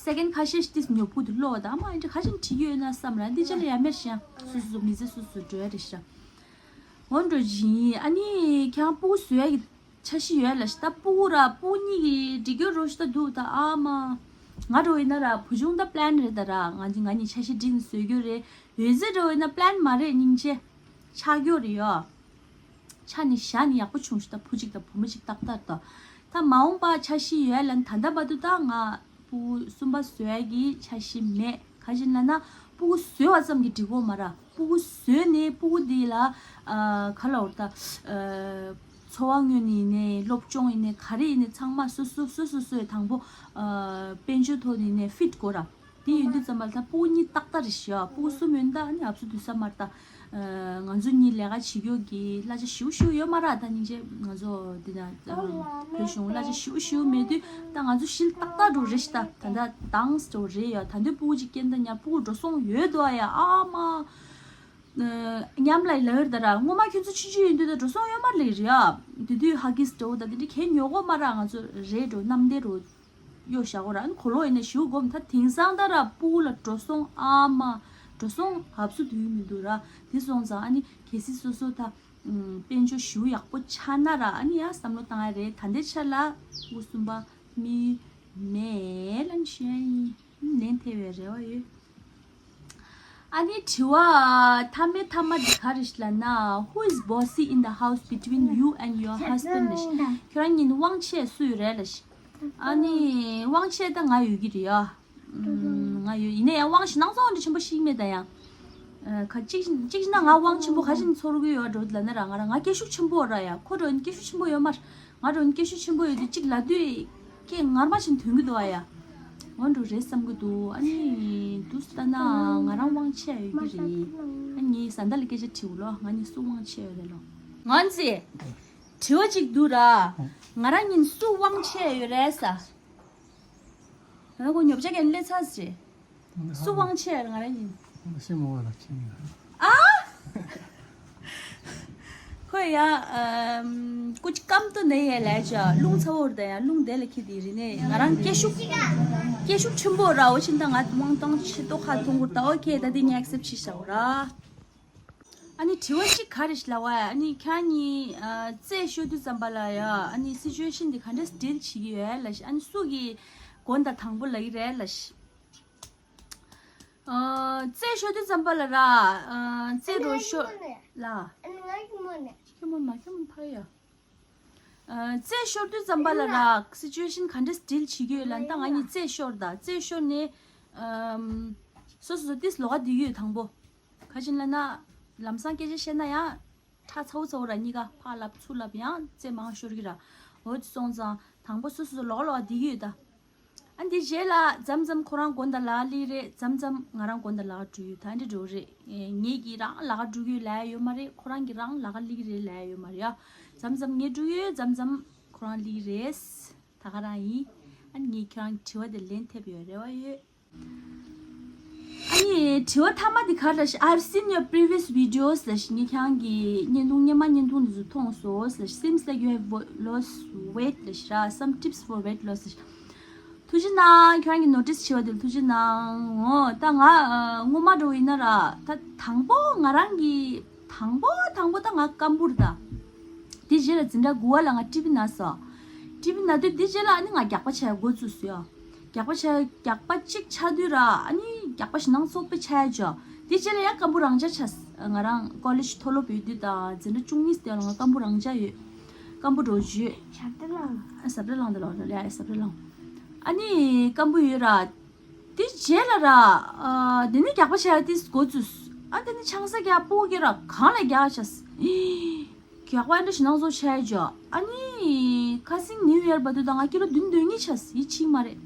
second ཁ་ཤས་ཤིག་ཏིས་ཉོབ་གུ་དུ་ལོག་ད་མ་ཨིན་དྲི་ཁ་ཤས་བྲིས་ཡོད་ན་བསམ་ར། འདི་ཅི་ལ་ཡ་མེད་ཤག་སོ་སོ་མི་ཚེ་སོ་སོ་འགྲོ་ཡ་རེད་ཤག་འོ་འགྲོ་བཞིན་ཨ་ནི་ཁྱེད་རང་སྤུ་གུ་བཟོ་ཡ་གི་འཆར་གཞི་ཡོད་ལབ་ཤག་ད་སྤུ་གུ་ར་སྤུ་གུ་གཉིས་ཀྱི་འགྲིག་རྒྱུ་རོ་ཤི་ད་འདུག་ད། ཨ་མ། ང་འདྲ་བོ་ཡིན་ན་ར་བུ་ཆུང་ད་plan རེད་ད་ར། ང་ང་གཉིས་འཆར་གཞི་སྒྲིག་ནས་བཟོ་རྒྱུ་རེད། འོད་ཟེར་འདྲ་བོ་ཡིན་ན་plan མ་རེད། སྙིང་རྗེ། ཆགས་རྒྱུ་རེད་ཡོ། ཆ་ནི་བཞག་ནི་ཡག་པོ་བྱུང་ཤག་ད་བུ་གཅིག་དང་བུ་མོ་གཅིག་ཏག་ཏག་ད། ད་མ་འོངས་པ་འཆར་གཞི་ཡོད་ལ་ད་ལྟ་བར་དུ་ད་ང་སྤུ་གུ་གསུམ་པ་བཟོ་ཡ་གི་འཆར་གཞི་མེད། ག་ཅི་ལབ་ན་སྤུ་གུ་བཟོས་པ་ཙམ་གྱིས་འགྲིག་གོ་མ་ར། སྤུ་གུ་བཟོས་ནས་སྤུ་གུ་འདི་ལ་ཨ་ག་ལབ་དགོས་རེད་ད། ཨ། འཚོ་བ་དངོས་ནས་ཡིན་ནའི་སློབ་སྦྱོང་ཡིན་ནའི་ག་རེ་ཡིན་ནའི་ཚང་མ་སོ་སོ་སོ་སོ་སོས་དང་པོ་ཨ་དཔལ་འབྱོར་ཐོག་ནས་ཡིན་ནའི་fit དགོས་ར། དེ་ཡིན་དུས་ཙམ་པ་ལ་ད་སྤུ་གུ་གཉིས་ཏག་ཏག་རེད་ཤག་སྤུ་གུ་གསུམ་ཡོད་ན་ད་ཨ་ནི་ཨབ་སུ་དུས་ས་མར་ད། ང་ཚོ་གཉིས་ལས་ཀ་བྱེད་རྒྱུ་གི་གླ་ཆ་ཞེ་པོ་ཞེ་པོ་ཡོད་མ་རེད། ད་སྙིང་རྗེ་ང་ཚོ་འདི་ན་བོད་གཞུང་གླ་ཆ་ཞེ་པོ་ཞེ་པོ་མེད་དུས་ད་ང་ཚོ་ཞིལ་ཏག་ཏག་འགྲོ་རེད་ཤག་ད་ད་ལྟ་དྭངས་འགྲོ་རེད་ཡ། ད་འདི་སྤུ་གུ་གཅིག་སྐྱེས་ད་ཉ་སྤུ་གུ་འགྲོ་སོང་ཡོད་དོ་ཡ། ཨ་མ། མཉམ་ལ་ལབ་ཡོད་ད་ར། སྔོན་མ་ཁྱོད་ཚོ་ཆུང་ཆུང་ཡིན་དུས་ད་འགྲོ་སོང་ཡོད་མ་རེད་རེད་ཡ། དེ་དུས་ཧ་གིས་འགྲོ་ད་དེ་འདྲ་གས་ཉོ་གོ་མ་ར། ང་ཚོ་རེད་འགྲོ་གནམ་བདེ་རུ། གཡོ་བཞག་གོ་ར། ཨ་ནི་གོ་ལོག་ཡིན་ན་ཞུ་དགོས་མ་ཐག་དེང་སང་ད་ར་སྤུ་གུ་ལ་འགྲོ་སོང་ཨ་མ། འགྲོ་སོང་ཧབ་སུ་དུས་མི་འདུག་ར། དེ་སོང་ཙང་ཨ་ནི་གལ་སྲིད་སོ་སོ་ད་དཔལ་འབྱོར་ཞུ་ཡག་པོ་ཆགས་ན་ར་ཨ་ནི་ཡ་བསམ་བློ་བཏང་ཡ་རེད། ད་ལྟའི་ཆ་ལ་སྤུ་གུ་གསུམ་པ་མི་མེད་ལ་ཤོད་ཡིན། ལན་ཐེབས་པའི་རེ་བ་ཡོད། ཨ་ནི་དྲི་བ་མཐའ་མའི་མཐའ་མ་འདི་ག་རེ་ཞིག་ལབ་ན། Who is bossy in the house between you and your husband ལབ་ཤག་ཁྱོད་རང་གཉིས་དབང་ཆེ་སུ་ཡོད་རེད་ལབ་ཤག་ཨ་ནི་དབང་ཆེ་ད་ང་ཡོད་ཀྱི་རེད་ཡ། ང་ཡོད། ཡིན་ན་ཡང་དབང་ཆེ་ནང་ཚོགས་འདྲ་ཆེན་པོ་ཞིག་མེད་ད་ཡང་། ཁ་གཅིག་གཅིག་ན་ང་དབང་ཆེན་པོ་ག་ཞིག་ཚོར་གི་ཡོད་འགྲོ་ལབ་ན་ར། ང་ར་ང་སྐད་ཤུགས་ཆེན་པོ་ར་ཡ། ཁོ་འགྲོ་ཡིན་སྐད་ཤུགས་ཆེན་པོ་ཡོད་མ་ར། ང་འགྲོ་ཡིན་སྐད་ཤུགས་ཆེན་པོ་ཡོད་དུས་གཅིག་ལབ་དུས། སྐད་ངར་མ་ཞིག་ཐོན་གི་འདུག་ཨ་ཡ། འོ་འགྲོ་རེད་བསམ་གི་འདུག་ཨ་ནི་འདུག་ལྟ་ན་ང་རང་དབང་ཆེ་ཡོད་ཀྱི་རེད། ཨ་ནི་ཟ་འདྲ་ལ་སྐད་ཆ་དྲིས་ལོ། ང་ནི་སུ་དབང་ཆེ་ཡོད་རེད་ལོ། ང་ཚེ། དྲི་བ་གཅིག་འདུག་ར། ང་རང་གཉིས་སུ་དབང་ཆེ་ཡོད་རེད་ས། ང་ཁོ་ཉོབ་ཆ་གན་ལས་ཚ་ཟེར། སུ་དབང་ཆེ་ཡོད་ང་རང་གཉིས། ཤེས་མ་བ་ལ་ཁྱིམ་ཡོད། ཨ། ཁོས་ཡང་ཀུ་ཅི་ཀམ་ཏོ་ནེ་ཡེ་ལས་ཅ་རླུང་ཚ་བོར་ད་ཡང་རླུང་དེ་ལ་ཁྱི་དེ་རི་ནས་ང་རང་སྐད་ཤུགས་སྐད་ཤུགས་ཆེན་པོ་ར། འོ་ཕྱིན་ད་ང་དབང་ཏང་ཆེ་ཏོག་ཁ་ཐུང་གུར་ད། ཨོ་ཁེ་ད་དེ་ངས་ཨེག་སེབ་བྱེད་བྱའོ་ར། ཨ་ནི་དྲི་བ་གཅིག་ག་རེ་ཞིག་ལབ་པ། ཨ་ནི་ཁྱེད་གཉིས་རྩེད་ཤོར་དུས་ཙམ་པ་ལ་ཡ་ཨ་ནི་སི་ཅུ་ཨེ་ཤན་འདི་ག་འདྲས་ཌིལ་བྱེད་ཀྱི་ཡོད་ལབ་ཤག་ཨ་ནི་སུ་གིས་མགོ་ད་དང་པོ་ལབ་ཀྱི་རེད་ལབ་ཤག་རྩེད་ཤོར་དུས་ཙམ་པ་ལ་ར། རྩེད་རོགས་ཤོར་ལ། ཁྱོད་མོ་མ་ཁྱོད་མོ་ཕ་ཡ། རྩེད་ཤོར་དུས་ཙམ་པ་ལ་ར་སི་ཅུ་ཨེ་ཤན་ག་འདྲས་ཌིལ་བྱེད་ཀྱི་ཡོད་ལབ་ན། ད་ང་གཉིས་རྩེད་ཤོར་ད། རྩེད་ཤོར་ནས་སོ་སོ་སོ་ཏིས་ལོགས་ཀ་བསྡད་ཀྱི་ཡོད་དང་པོ། ག་ཅི་ལབ་ན། ལམ་སང་སྐད་ཆ་བཤད་ན་ཡང་ཁྲ་ཚ་བོ་ཚ་བོ་ར་གཉིས་ཀ་ཕར་ལབ་ཚུར་ལབ་ཡང་རྩེད་མང་ཤོར་གི་ར། འོ་དེ་སོང་ཙང་དང་པོ་སོ་སོ་སོ་ལོགས་ལོགས་བསྡད་ཀྱི་ཡོད་ད། ཨ་འདི་རྗེས་ལ་མཚམས་མཚམས་ཁོ་རང་མགོ་ད་ལ་ལི་རེད། མཚམས་མཚམས་ང་རང་མགོ་ད་ལ་འགྲོ་ཡོད་ད། འདི་འགྲོ་རེད། ངེད་ཀྱིས་རང་ལ་ཁ་འགྲོ་གི་ཡོད་ལབ་ཡོད་མ་རེད། ཁོ་རང་གིས་རང་ལ་ཁ་ལི་གི་རེད་ལབ་ཡོད་མ་རེད་ཡ། མཚམས་མཚམས་ངེད་འགྲོ་ཡོད། མཚམས་མཚམས་ཁོ་རང་ལི་གི་རེད། ད་ག་རང་ཡིན། ཨ་ངས་ཁྱོད་རང་དྲི་བ་དེ་ལན་ཐེབས་ཡོད་རེ་བ་ཡོད། ཨ་ནི་དྲི་བ་མཐའ་མ་འདི་ག་རེ་ལབ་ཤག I've seen your previous videos ལབ་ཤག་ངས་ཁྱེད་རང་གི་བརྙན་ཐུང་སྔོན་མ་བརྙན་ཐུང་འདི་ཚོ་མཐོང་སོང་ལབ་ཤག Seems like you have wo- lost weight ལབ་ཤག Some tips for weight loss ལབ་ཤག་ཐུགས་རྗེ་གནང་། ཁྱེད་རང་གིས་ནོ་ཊིས་བྱས་པ་དེ་ལ་ཐུགས་རྗེ་གནང་། འོ་ད་ང་ཨ་སྔོན་མ་འདྲ་བོ་ཡིན་ན་ར། ད་དང་པོ་ང་རང་གི་དང་པོ་དང་པོ་ད་ང་སྐམ་པོ་རེད་ད། དེ་རྗེས་ལ་འཛིན་གྲྭ་དགུ་པ་ལ་ང་ཊི་བི་ན་སོང་། ཊི་བི་ན་དུས་དེ་རྗེས་ལ་ཨ་ནི་ང་རྒྱགས་པ་བྱས་འགོ་བཙུགས་སོང་ཡ། རྒྱགས་པ་བྱས་རྒྱགས་པ་གཅིག་ཆགས་དུས་ར་ཨ་ནི་རྒྱགས་པ་ཞེ་དྲག་ཚོགས་པའི་ཆགས་ཡ་ཅོ། དེ་རྗེས་ལ་ཡང་སྐམ་པོ་རང་འཇགས་ཆགས། ང་རང་ཀོ་ལེཇ་མཐོ་སློབ་ཡོད་དུས་དང་འཛིན་གྲྭ་བཅུ་གཉིས་དེ་ལ་ང་སྐམ་པོ་རང་འཇགས་ཡོད། སྐམ་པོ་འགྲོ་རྒྱུ་ཡོད། ཞབས་བྲོ་བླངས། ཨ་ཞབས་བྲོ་བླངས་དེ་ལ་ལ་ཡ་ཞབས་བྲོ་བླངས། ཨ་ནི་སྐམ་པོ་ཡོད་ར། དེ་ རྗེས་ལ་ར། ཨ། དེ་ནི་རྒྱགས་པ་བྱས་ཏེ་འགོ་བཙུགས། ཨ། དེ་ནི་ཆང་ས་རྒྱགས་པོ་གི་ར་གང་ལ་རྒྱགས་བྱས། རྒྱགས་པ་འདྲ་ཞིག་ནང་བཟོ་བྱས་ཅོ། ཨ་ནི་ཁ་སང་ནིའུ་ཡར་བར་དུ་ད་ང་ཀི་ལོ་བདུན་དོན་གཉིས་ཆགས་ཡིད་ཆེས་མ་རེད།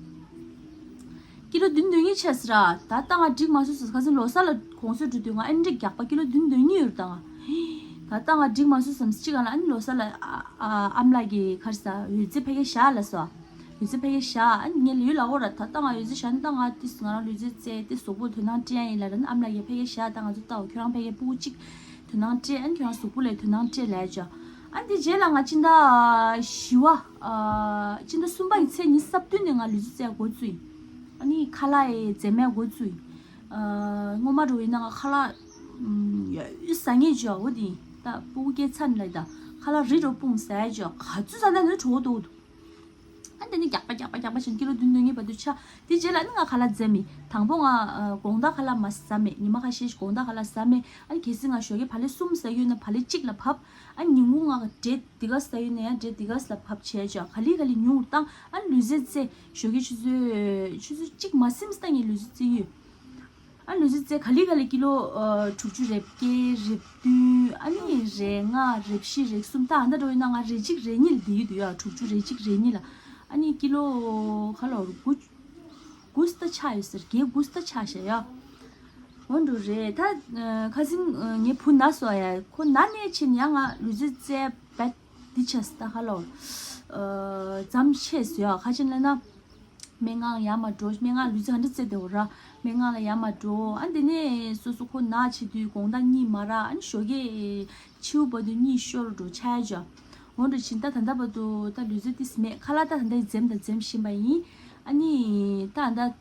ཀི་ལོ་བདུན་དོན་གཉིས་ཆགས་ར། ད་ལྟ་ང་འགྲིག་མ་སོང་ཟེར། ཁ་སང་ལོ་གསར་ལ་གོང་ཚོད་འགྲོ་དུས་ང་ཨ་ནི་རྒྱགས་པ་ཀི་ལོ་བདུན་དོན་གཉིས་ཡོད་ད་ང་། ད་ལྟ་ང་འགྲིག་མ་སོང་བསམ་ཅིག་ག་ལ་ཨ་ནི་ལོ་གསར་ལ་ཨ་ཨ་ཨམ་ལགས་ཀྱིས་ཁར་ས་འོད་ཟེར་ཕ་གི་བཞག་ལ་སོ། འོད་ཟེར་ཕ་གི་བཞག་ཨ་ནི་ངས་ལ་ཡོད་ལ་འོ་ར། ད་ལྟ་ང་འོད་ཟེར་བཞག་ནི་ད་ང་ཏིས་ང་རང་ལུས་རྩལ་རྩེ་ཏིས་གཟུགས་པོ་དོ་སྣང་སྤྲད་ཡིན་ལ་ར་ནི་ཨམ་ལགས་ཀྱིས་ཕ་གི་བཞག་ད་ང་ཚོ་ལྟ་འོ་ཁྱོད་རང་ཕ་གི་སྤུ་གུ་གཅིག་དོ་སྣང་སྤྲད། ཨ་ནི་ཁྱོད་རང་གཟུགས་པོ་ལ་དོ་སྣང་སྤྲད་ལ་ཅོ། ཨ་ནི་དེ་རྗེས་ལ་ང་སྤྱི་ཟླ་བཞི་བ། ཨ། སྤྱི་ཟླ་གསུམ་པ་ཡི་ཚེས་ཉི་ཤུ་རྩ་བདུན་ནས་ང་ལུས་རྩལ་རྩེ་འགོ་བཙུགས་ཡིན། ཨ་ནི་ཁ་ལག་ཡི་རྩེད་མོ་འགོ་བཙུགས་ཡིན། ཨ། སྔོན་མ་འགྲོ་ཡིན་ན་ང་ཁ་ལག་ཨམ། ཡ་ཟ་ངེས་ཅོ་འོ་དེ་ཡིན། ད་སྤུ་གུ་སྐྱེས་ཚར་ནས་ལ་ད་ཁ་ལག་རི་རུ་སྤུངས་ཟ་ཅོ། ག་ཚོད་ཟ་ན་ནི་གྲོད་ཁོག་ལྟོགས་འདུག་ཨ་ནི་དེ་ནི་རྒྱགས་པ་རྒྱགས་པ་རྒྱགས་པ་བྱས་ནས་ཀི་ལོ་བདུན་དོན་གཉིས་བར་དུ་ཆགས། དེ་རྗེས་ལ་ནི་ང་ཁ་ལག་རྩེ་མེད། དང་པོ་ང་ཨ་དགོང་དག་ཁ་ལག་མ་ཟ་མེད། ཉི་མ་ཁ་ཤས་ཤིག་དགོང་དག་ཁ་ལག་ཟ་མེད། ཨ་ནི་གལ་སྲིད་ང་ཞོགས་ཀས་བག་ལེབ་གསུམ་ཟ་ཡོད་ན་བག་ལེབ་གཅིག་ལ་བབས། ཨ་ནི་ཉིན་གུང་ང་འབྲས་འདི་ག་ཟ་ཡོད་ན་ཡང་འབྲས་འདི་ག་ལ་བབས་བྱས་ཅོ། ག་ལེ་ག་ལེ་ཉུང་རུ་བཏང་། ཨ་ནི་ལུས་རྩལ་རྩེ། ཞོགས་ཀས་ཆུ་ཚོད་ཆུ་ཚོད་གཅིག་མ་ཟིན་ཙམ་ངས་ལུས་རྩལ་རྩེ་ཡོད། ཨ་ནི་ལུས་རྩལ་རྩེ་ག་ལེ་ག་ལེ་ཀི་ལོ་ཨ་དྲུག་ཅུ་རེ་བརྒྱད་རེ་བདུན། ཨ་ནི་རེ་ལྔ་རེ་བཞི་རེ་གསུམ། ད་ཨ་ད་འགྲོ་ཡིན་ན་ང་རེ་གཅིག་རེ་གཉིས་ལ་བསྡད་ཀྱི་འདུག་ཡ། དྲུག་ཅུ་རེ་གཅིག་རེ་གཉིས་ལ། ཨ་ནི་ཀི་ལོ་ག་ལོ་དགུ་དགུ་ཙམ་ཆགས་ཡོད་ཟེར། བརྒྱད་དགུ་ཙམ་ཆགས་ཤག་ཡ། འོ་འགྲོ་རེད། ད་ཨ་ཁ་སང་ཨ་ངའི་བུ་ན་སོང་ཡ། ཁོ་ན་ནས་ཕྱིན་ཡང་ང་ལུས་རྩལ་རྩེ་བད་འདི་བྱས་ད་ག་ལོ་ཨ་མཚམས་ཆད་སོང་ཡ། ག་ཅི་ལབ་ན། སྨན་ཁང་ཡར་མར་འགྲོ། སྨན་ཁང་ལུས་རྩལ་ག་འདྲ་རྩེ་བསྡད་ཡོད་ར། སྨན་ཁང་ལ་ཡར་མར་འགྲོ། ཨ་དེ་ནས་སོ་སོ་ཁོ་ན་བྱེད་དུས་དགོང་དག་གཉིད་མ་རག་ཨ་ནི་ཞོགས་ཀས་ཕྱི་པོ་བར་དུ་གཉིད་ཤོར་འགྲོ་ཆགས་ཡ་ཅོ། འོ་འགྲོ་ཕྱིན་ད་ད་ལྟ་བར་དུ་ད་ལུས་རྩལ་ཏིས་མེད། ཁ་ལག་ད་ད་ལྟ་འཛེམ་ད་འཛེམ་བཞིན་པ་ཡིན། ཨ་ནི་ད་ད་ད་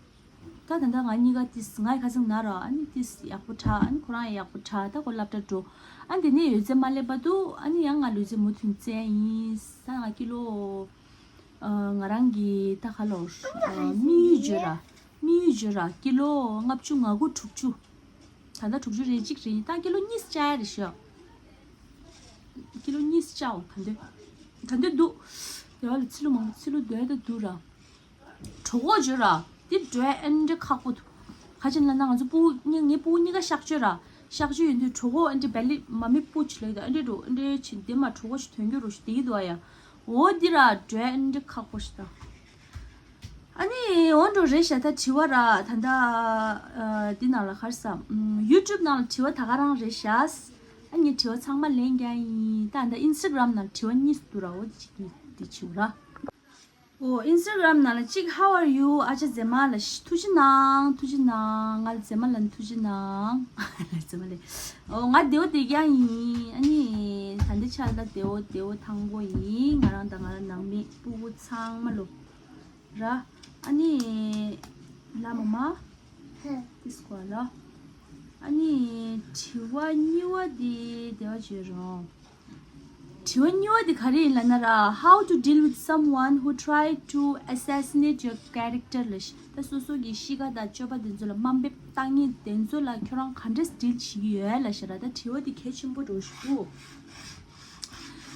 ད་ལྟ་ང་གཉིས་ཀ་ཏིས་ང་ཡི་ཁ་སང་ན་ར། ཨ་ནི་ཏིས་ཡག་པོ་དྲག་ཨ་ནི་ཁོ་རང་ཡག་པོ་དྲག་ད་ཁོ་སློབ་གྲྭ་འགྲོ། ཨ་དེ་ནས་ཡོད་ཚད་མ་སླེབས་བར་དུ་ཨ་ནི་ཡང་ང་ལུས་རྩལ་མུ་མཐུད་རྩེ་ཡིན། ད་ང་ཀི་ལོ་ཨ་ང་རང་གི་ད་ག་ལོ་ཨ་དམིགས་ཡུལ་བརྗོད་ར། དམིགས་ཡུལ་བརྗོད་ར་ཀི་ལོ་ལྔ་བཅུ་ང་དགུ་དྲུག་ཅུ། ད་ལྟ་དྲུག་ཅུ་རེ་གཅིག་རེ་གཉིས། ད་ཀི་ལོ་གཉིས་བཅག་ཡ་རེད་ཤག་ཀི་ལོ་གཉིས་བཅག་འོ་ད་འདོད་ད་འདོད་འདུག་དེ་བ་ལ་ཚི་ལུ་མང་པོ་ཚི་ལུ་འདོད་ད་འདུག་ར། གྲོད་ཁོག་བརྗོད་ར། འདི་འགྲོ་ཡ་ཨེ་འདྲ་ཁག་པོ་འདུག་ག་ཅི་ལབ་ན་ང་ཚོ་སྤུ་གུ་གཉིས་ངའི་སྤུ་གུ་གཉིས་ཀ་གཤག་བཅོས་ར། གཤག་བཅོས་ཡིན་དུས་གྲོད་ཁོག་ཨེ་འདྲ་བེ་ལི་མ་མི་སྤུ་ཅི་ལབ་ད་ཨེ་འདྲ་འགྲོ་ཨེ་འདྲ་ཕྱིན་དེ་མ་གྲོད་ཁོག་ཞིག་ཐོན་རྒྱུ་རོ་ཞིག་དེ་གི་འདུག་ཨ་ཡ། འོ་འདི་ར་འགྲོ་ཡ་ཨེ་འདྲ་ཁག་པོ་ཞིག་ད། ཨ་ནི་འོ་འགྲོ་རེད་ཤག་ད་དྲི་བ་ར་ད་ད་ཨ་འདི་ནང་ལ་ག་རེ་ཟ། ཨམ་ཡུ་ཊུབ་ནང་ལ་དྲི་བ་ད་ག་རང་རེད་ཤག་ཨ་ནི་དྲི་བ་ཚང་མ་ལན་རྒྱག་ཡིན། ད་ད་ཨིན་སི་ཊ་གྷ་རམ་ནང་དྲི་བ་གཉིས་འདུག་ར། འོ་འདི་གཅིག་འདི་འདི་བྱེད་ར། ཨོ་ཨིན་སི་ཊ་གྷ་རམ་ནང་ལ་གཅིག How are you ཨ་ཅག་མཛེས་མ་ལ་ཐུགས་རྗེ་གནང་ཐུགས་རྗེ་གནང་། ང་ལ་མཛེས་མ་ལ་ཐུགས་རྗེ་གནང་། ལ་མཛེས་མ་ལ། ཨོ་ང་བདེ་བོ་བདེ་རྐྱང་ཡིན། ཨ་ནི་ད་འདི་ཆར་ད་བདེ་བོ་བདེ་བོ་ཐང་པོ་ཡིན། ང་རང་དང་ང་རང་ནང་མི་སྤུ་གུ་ཚང་མ་ལོ་ར། ཨ་ནི་ལ་མ་མ་ཏིས་ཀོ་ལ། ཨ་ནི་དྲི་བ་གཉིས་པ་འདི་བདེ་བ་བྱོས་རོགས། དྲི་བ་གཉིས་པ་དེ་ག་རེ་ཡིན་ལབ་ན་ར། How to deal with someone who try to assassinate your character ལ་ཤི། ད་སོ་སོ་གི་གཤིས་ཀ་དང་སྤྱོད་པ་དེ་ཚོ་ལ་དམའ་འབེབས་བཏང་མཁན་དེ་ཚོ་ལ་ཁྱོད་རང་ག་འདྲས་ཌིལ་བྱེད་ཀྱི་ཡོད་ལབ་ཤི་ར། ད་དྲི་བ་དེ་གལ་ཆེན་པོ་འགྲོ་ཤི་གུ།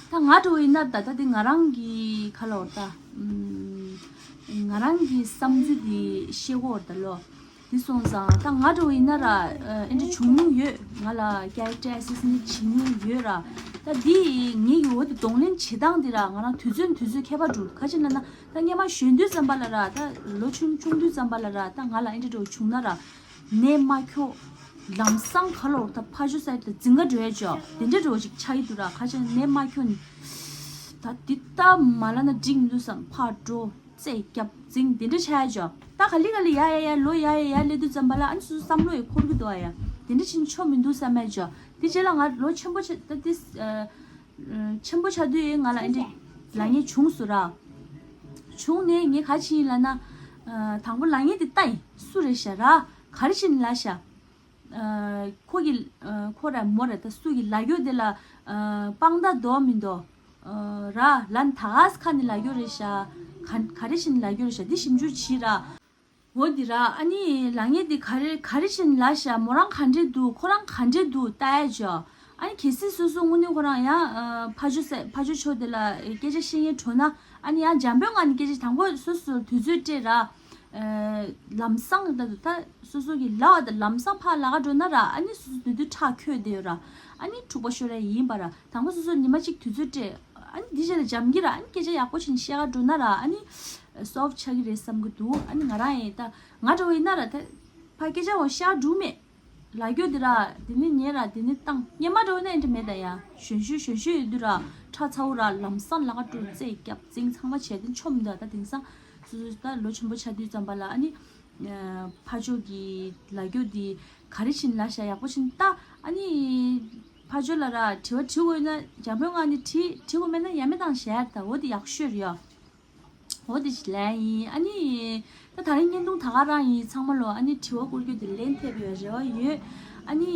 ད་ང་འགྲོ་ཡིན་ན་ད་ལྟ་དེ་ང་རང་གི་ཁ་ལོ་ད་ང་རང་གི་བསམ་ཚུལ་དེ་བཤད་གོ་ད་ལོ། དེ་སོང་ཙང་ད་ང་འདྲ་བོ་ཡིན་ན་ར་ཨ་འདྲ་བྱུང་མྱོང་ཡོད། ང་ལ་character assassinate བྱེད་མྱོང་ཡོད་ར། ད་འདི་ངེད་ཀྱི་འོ་དེ་གདོང་ལེན་བྱེད་སྟངས་འདི་ར་ང་རང་དུས་ཚོད་དུས་ཚོད་ཁྱད་པར་འགྲོ། ག་ཅི་ལབ་ན་ད་སྔན་མ་གཞོན་དུས་ཙམ་པ་ལ་ར་ད་ལོ་ཆུང་ཆུང་དུས་ཙམ་པ་ལ་ར་ད་ང་ལ་ཨ་འདྲ་འདྲ་བོ་བྱུང་ན་ར་ནད་མ་ཁྱོག་ལམ་སང་ག་ལོར་ད་ཕ་ཇོ་སའི་ད་རྫིང་ག་འགྲོ་ཡ་ཅོ་དེ་འདྲ་འདྲ་བོ་ཅིག་ཆགས་ཀྱི་འདུག་ར། ག་ཅི་ནད་མ་ཁྱོག་ནི་ད་འདི་ད་མ་ལབ་ན་འགྲིག་མི་འདུག་བསམ་ཕར་འགྲོ། རྩེ་རྒྱབ་འཛིང་དེ་འདྲ་བྱ་ཡ་ཅོ། ད་ག་ལེ་ག་ལེ་ཡ་ཡ་ཡ་ལོ་ཡ་ཡ་ཡ་སླེབས་དུས་ཙམ་པ་ལ་ཨ་ནི་སོ་སོ་བསམ་བློ་ཡི་འཁོར་གི་འདུག་ཨ་ཡ། དེ་འདྲ་ཕྱིན་ཆོ་མི་འདུག་བསམ་ཡ་ཅོ། དེ་རྗེས་ལ་ང་ལོ་ཆེན་པོ་ཆ་ད་དེ་ཨ་ཆེན་པོ་ཆགས་དུས་ང་ལ་ཨེ་འདྲ་ལབ་མཁན་བྱུང་སོང་ར། བྱུང་ནས་ངས་ག་ཅི་ཡིན་ལབ་ན། ཨ་དང་པོ་ལབ་མཁན་དེ་ལྟ་ཡིན་སུ་རེད་ཤག་ར། ག་རེ་བྱས་ནས་ལབ་ཤག་ཨ་ཁོ་གི་ཨ་ཁོ་ར་མོ་ར་ད་སུ་གི་ལབ་རྒྱུ་དེ་ལ་ཨ་དཔང་རྟགས་འདུག་མི་འདུག་ཨ་ར་ལན་ད་ག་ས་ཁ་ནས་ལབ་རྒྱུ་རེད་ཤག་ག་ག་རེ་བྱས་ནས་ལབ་རྒྱུ་རེད་ཤག་འདི་ཞིབ་འཇུག་བྱེད་ར། འོ་འདི་ར་ཨ་ནི་ལབ་མཁན་འདི་ག་རེ་ག་རེ་བྱས་ནས་ལབ་ཤག་མོ་རང་ག་འདྲས་འདུག་ཁོ་རང་ག་འདྲས་འདུག་ལྟ་ཡ་ཅོ། ཨ་ནི་གལ་སྲིད་སོ་སོ་དངོས་གནས་ཁོ་རང་ཡང་ཨ་ཕ་ཇོ་སའི་ཕ་ཇོ་ཕྱོགས་དེ་ལ་སྐད་ཆ་བཤད་མཁན་བྱུང་ན་ཨ་ནི་ཡང་འཇམ་པོའི་ངང་ནས་སྐད་ཆ་དང་པོ་སོ་སོར་དུས་ཚོད་སྤྲད་ར། ཨ་ལམ་སང་ད་ད་སོ་སོ་གི་ལབ་པ་དང་ལམ་སང་ཕར་ལབ་ག་འགྲོ་ན་ར། ཨ་ནི་སོ་སོ་དེ་དུས་ཁྲག་འཁྱོལ་བསྡད་ཡོད་ར། ཨ་ནི་འཁྲུག་པ་ཤོར་ཡ་ཡིན་པ་ར། དང་པོ་སོ་སོ་ཉི་མ་གཅིག་དུས་ཚོད་སྤྲད། ཨ་ནི་འདི་རྗེས་ལ་འཇམ་གྱི་ར། ཨ་ནི་སྐད་ཆ་ཡག་པོ་བྱས་ནས་བཤད་ག་འགྲོ་ན་ར། ཨ་ནི་སོབ་ཆགས་ཀྱི་རེད་བསམ་གྱི་འདུག་ཨ་ནི་ང་རང་ཡིན་ད་ང་འདྲ་བོ་ཡིན་ན་ར། ད་ཕར་སྐད་ཆ་འོ་བཤད་འགྲོ་མེད། ལབ་རྒྱུ་འདི་ར། དེ་ནི་ཉལ་ར། དེ་ནི་བཏང་། སྔོན་མ་འདྲ་བོ་ན་ཨེ་འདྲ་མེད་ད་ཡ། གཞོན་གཞོན་གཞོན་གཞོན་ཡོད་དུས་ར། ཁྲག་ཚ་བོ་ར། ལམ་སང་ལབ་ག་འགྲོ། རྩེད་རྒྱབ་འཛིང་ཚང་མ་བྱས་ཏེ་མཆོད་མི་འདུག་ད་དེང་སང་སོ་སོ་ད་ལོ་ཆེན་པོ་ཆགས་དུས་ཙམ་པ་ལ། ཨ་ནི་ཨ་ཕར་ཕྱོགས་ཀྱི་ལབ་རྒྱུ་འདི་ག་རེ་བྱས་ནས་ལབ་ཤག་ཡག་པོ་བྱས་ནས་ལྟ། ཨ་ནི་ཕར་ཕྱོགས་ལ་ར་དྲི་བ་དྲི་དགོས་ན་འཇམ་པོའི་ངང་ནས་དྲི། དྲི་དགོས་མེད་ན་ཡ་མེད་བཏང་བཞག་ད་འོ་དེ་ཡག་ཤོས་རེད་ཡ། འོ་དེ་ཞིག་ལན་ཡིན། ཨ་ནི་ད་ད་རིང་བརྙན་ཐུང་ད་ག་རང་ཡིན། ཚང་མ་ལོ་ཨ་ནི་དྲི་བ་བསྐུར་རྒྱུ་དེ་ལན་ཐེབས་ཡོད་རེ་བ་ཡོད། ཨ་ནི་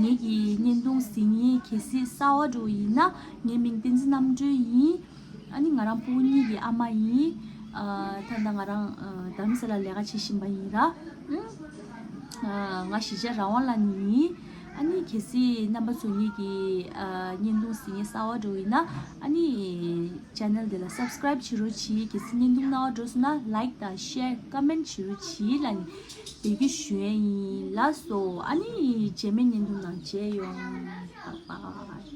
ངེད་ཀྱི་བརྙན་ཐུང་གཟིགས་མཁན་གལ་སྲིད་གསར་པ་འདྲ་བོ་ཡིན་ན། ངའི་མིང་བསྟན་འཛིན་རྣམ་གྲོལ་ཡིན། ཨ་ནི་ང་རང་ཕྲུ་གུ་གཉིས་ཀྱི་ཨ་མ་ཡིན། ཨ་ད་ལྟ་ང་རང་ཨ་རྡ་རམ་ས་ལ་ལས་ཀ་བྱེད་བཞིན་པ་ཡིན་ར། ཨ་ང་གཞིས་ཆགས་རང་དབང་ལ་ནི་ཡིན། ཨ་ནི་གལ་སྲིད་རྣམ་པ་ཚོ་ངེད་ཀྱི་ཨ་བརྙན་ཐུང་གཟིགས་མཁན་གསར་པ་འདྲ་བོ་ཡིན་ན། ཨ་ནི་ཆེ་ནལ་འདི་ལ་སབ་སི་ཀ་རའིབ་བྱེད་རོགས་གྱིས། གལ་སྲིད་བརྙན་ཐུང་སྣང་བ་འགྲོ་སོང་ན་ལའིག་དང་ཤེར་ཀོ་མེན་ཊི་བྱེད་རོགས་གྱིས་ལབ་ནས་འབོད་སྐུལ་ཞུ་ཡས་ཡིན་ལགས་སོ། ཨ་ནི་རྗེས་མའི་བརྙན་ཐུང་ནང་མཇལ་ཡོང་། བཱའི་བཱའི།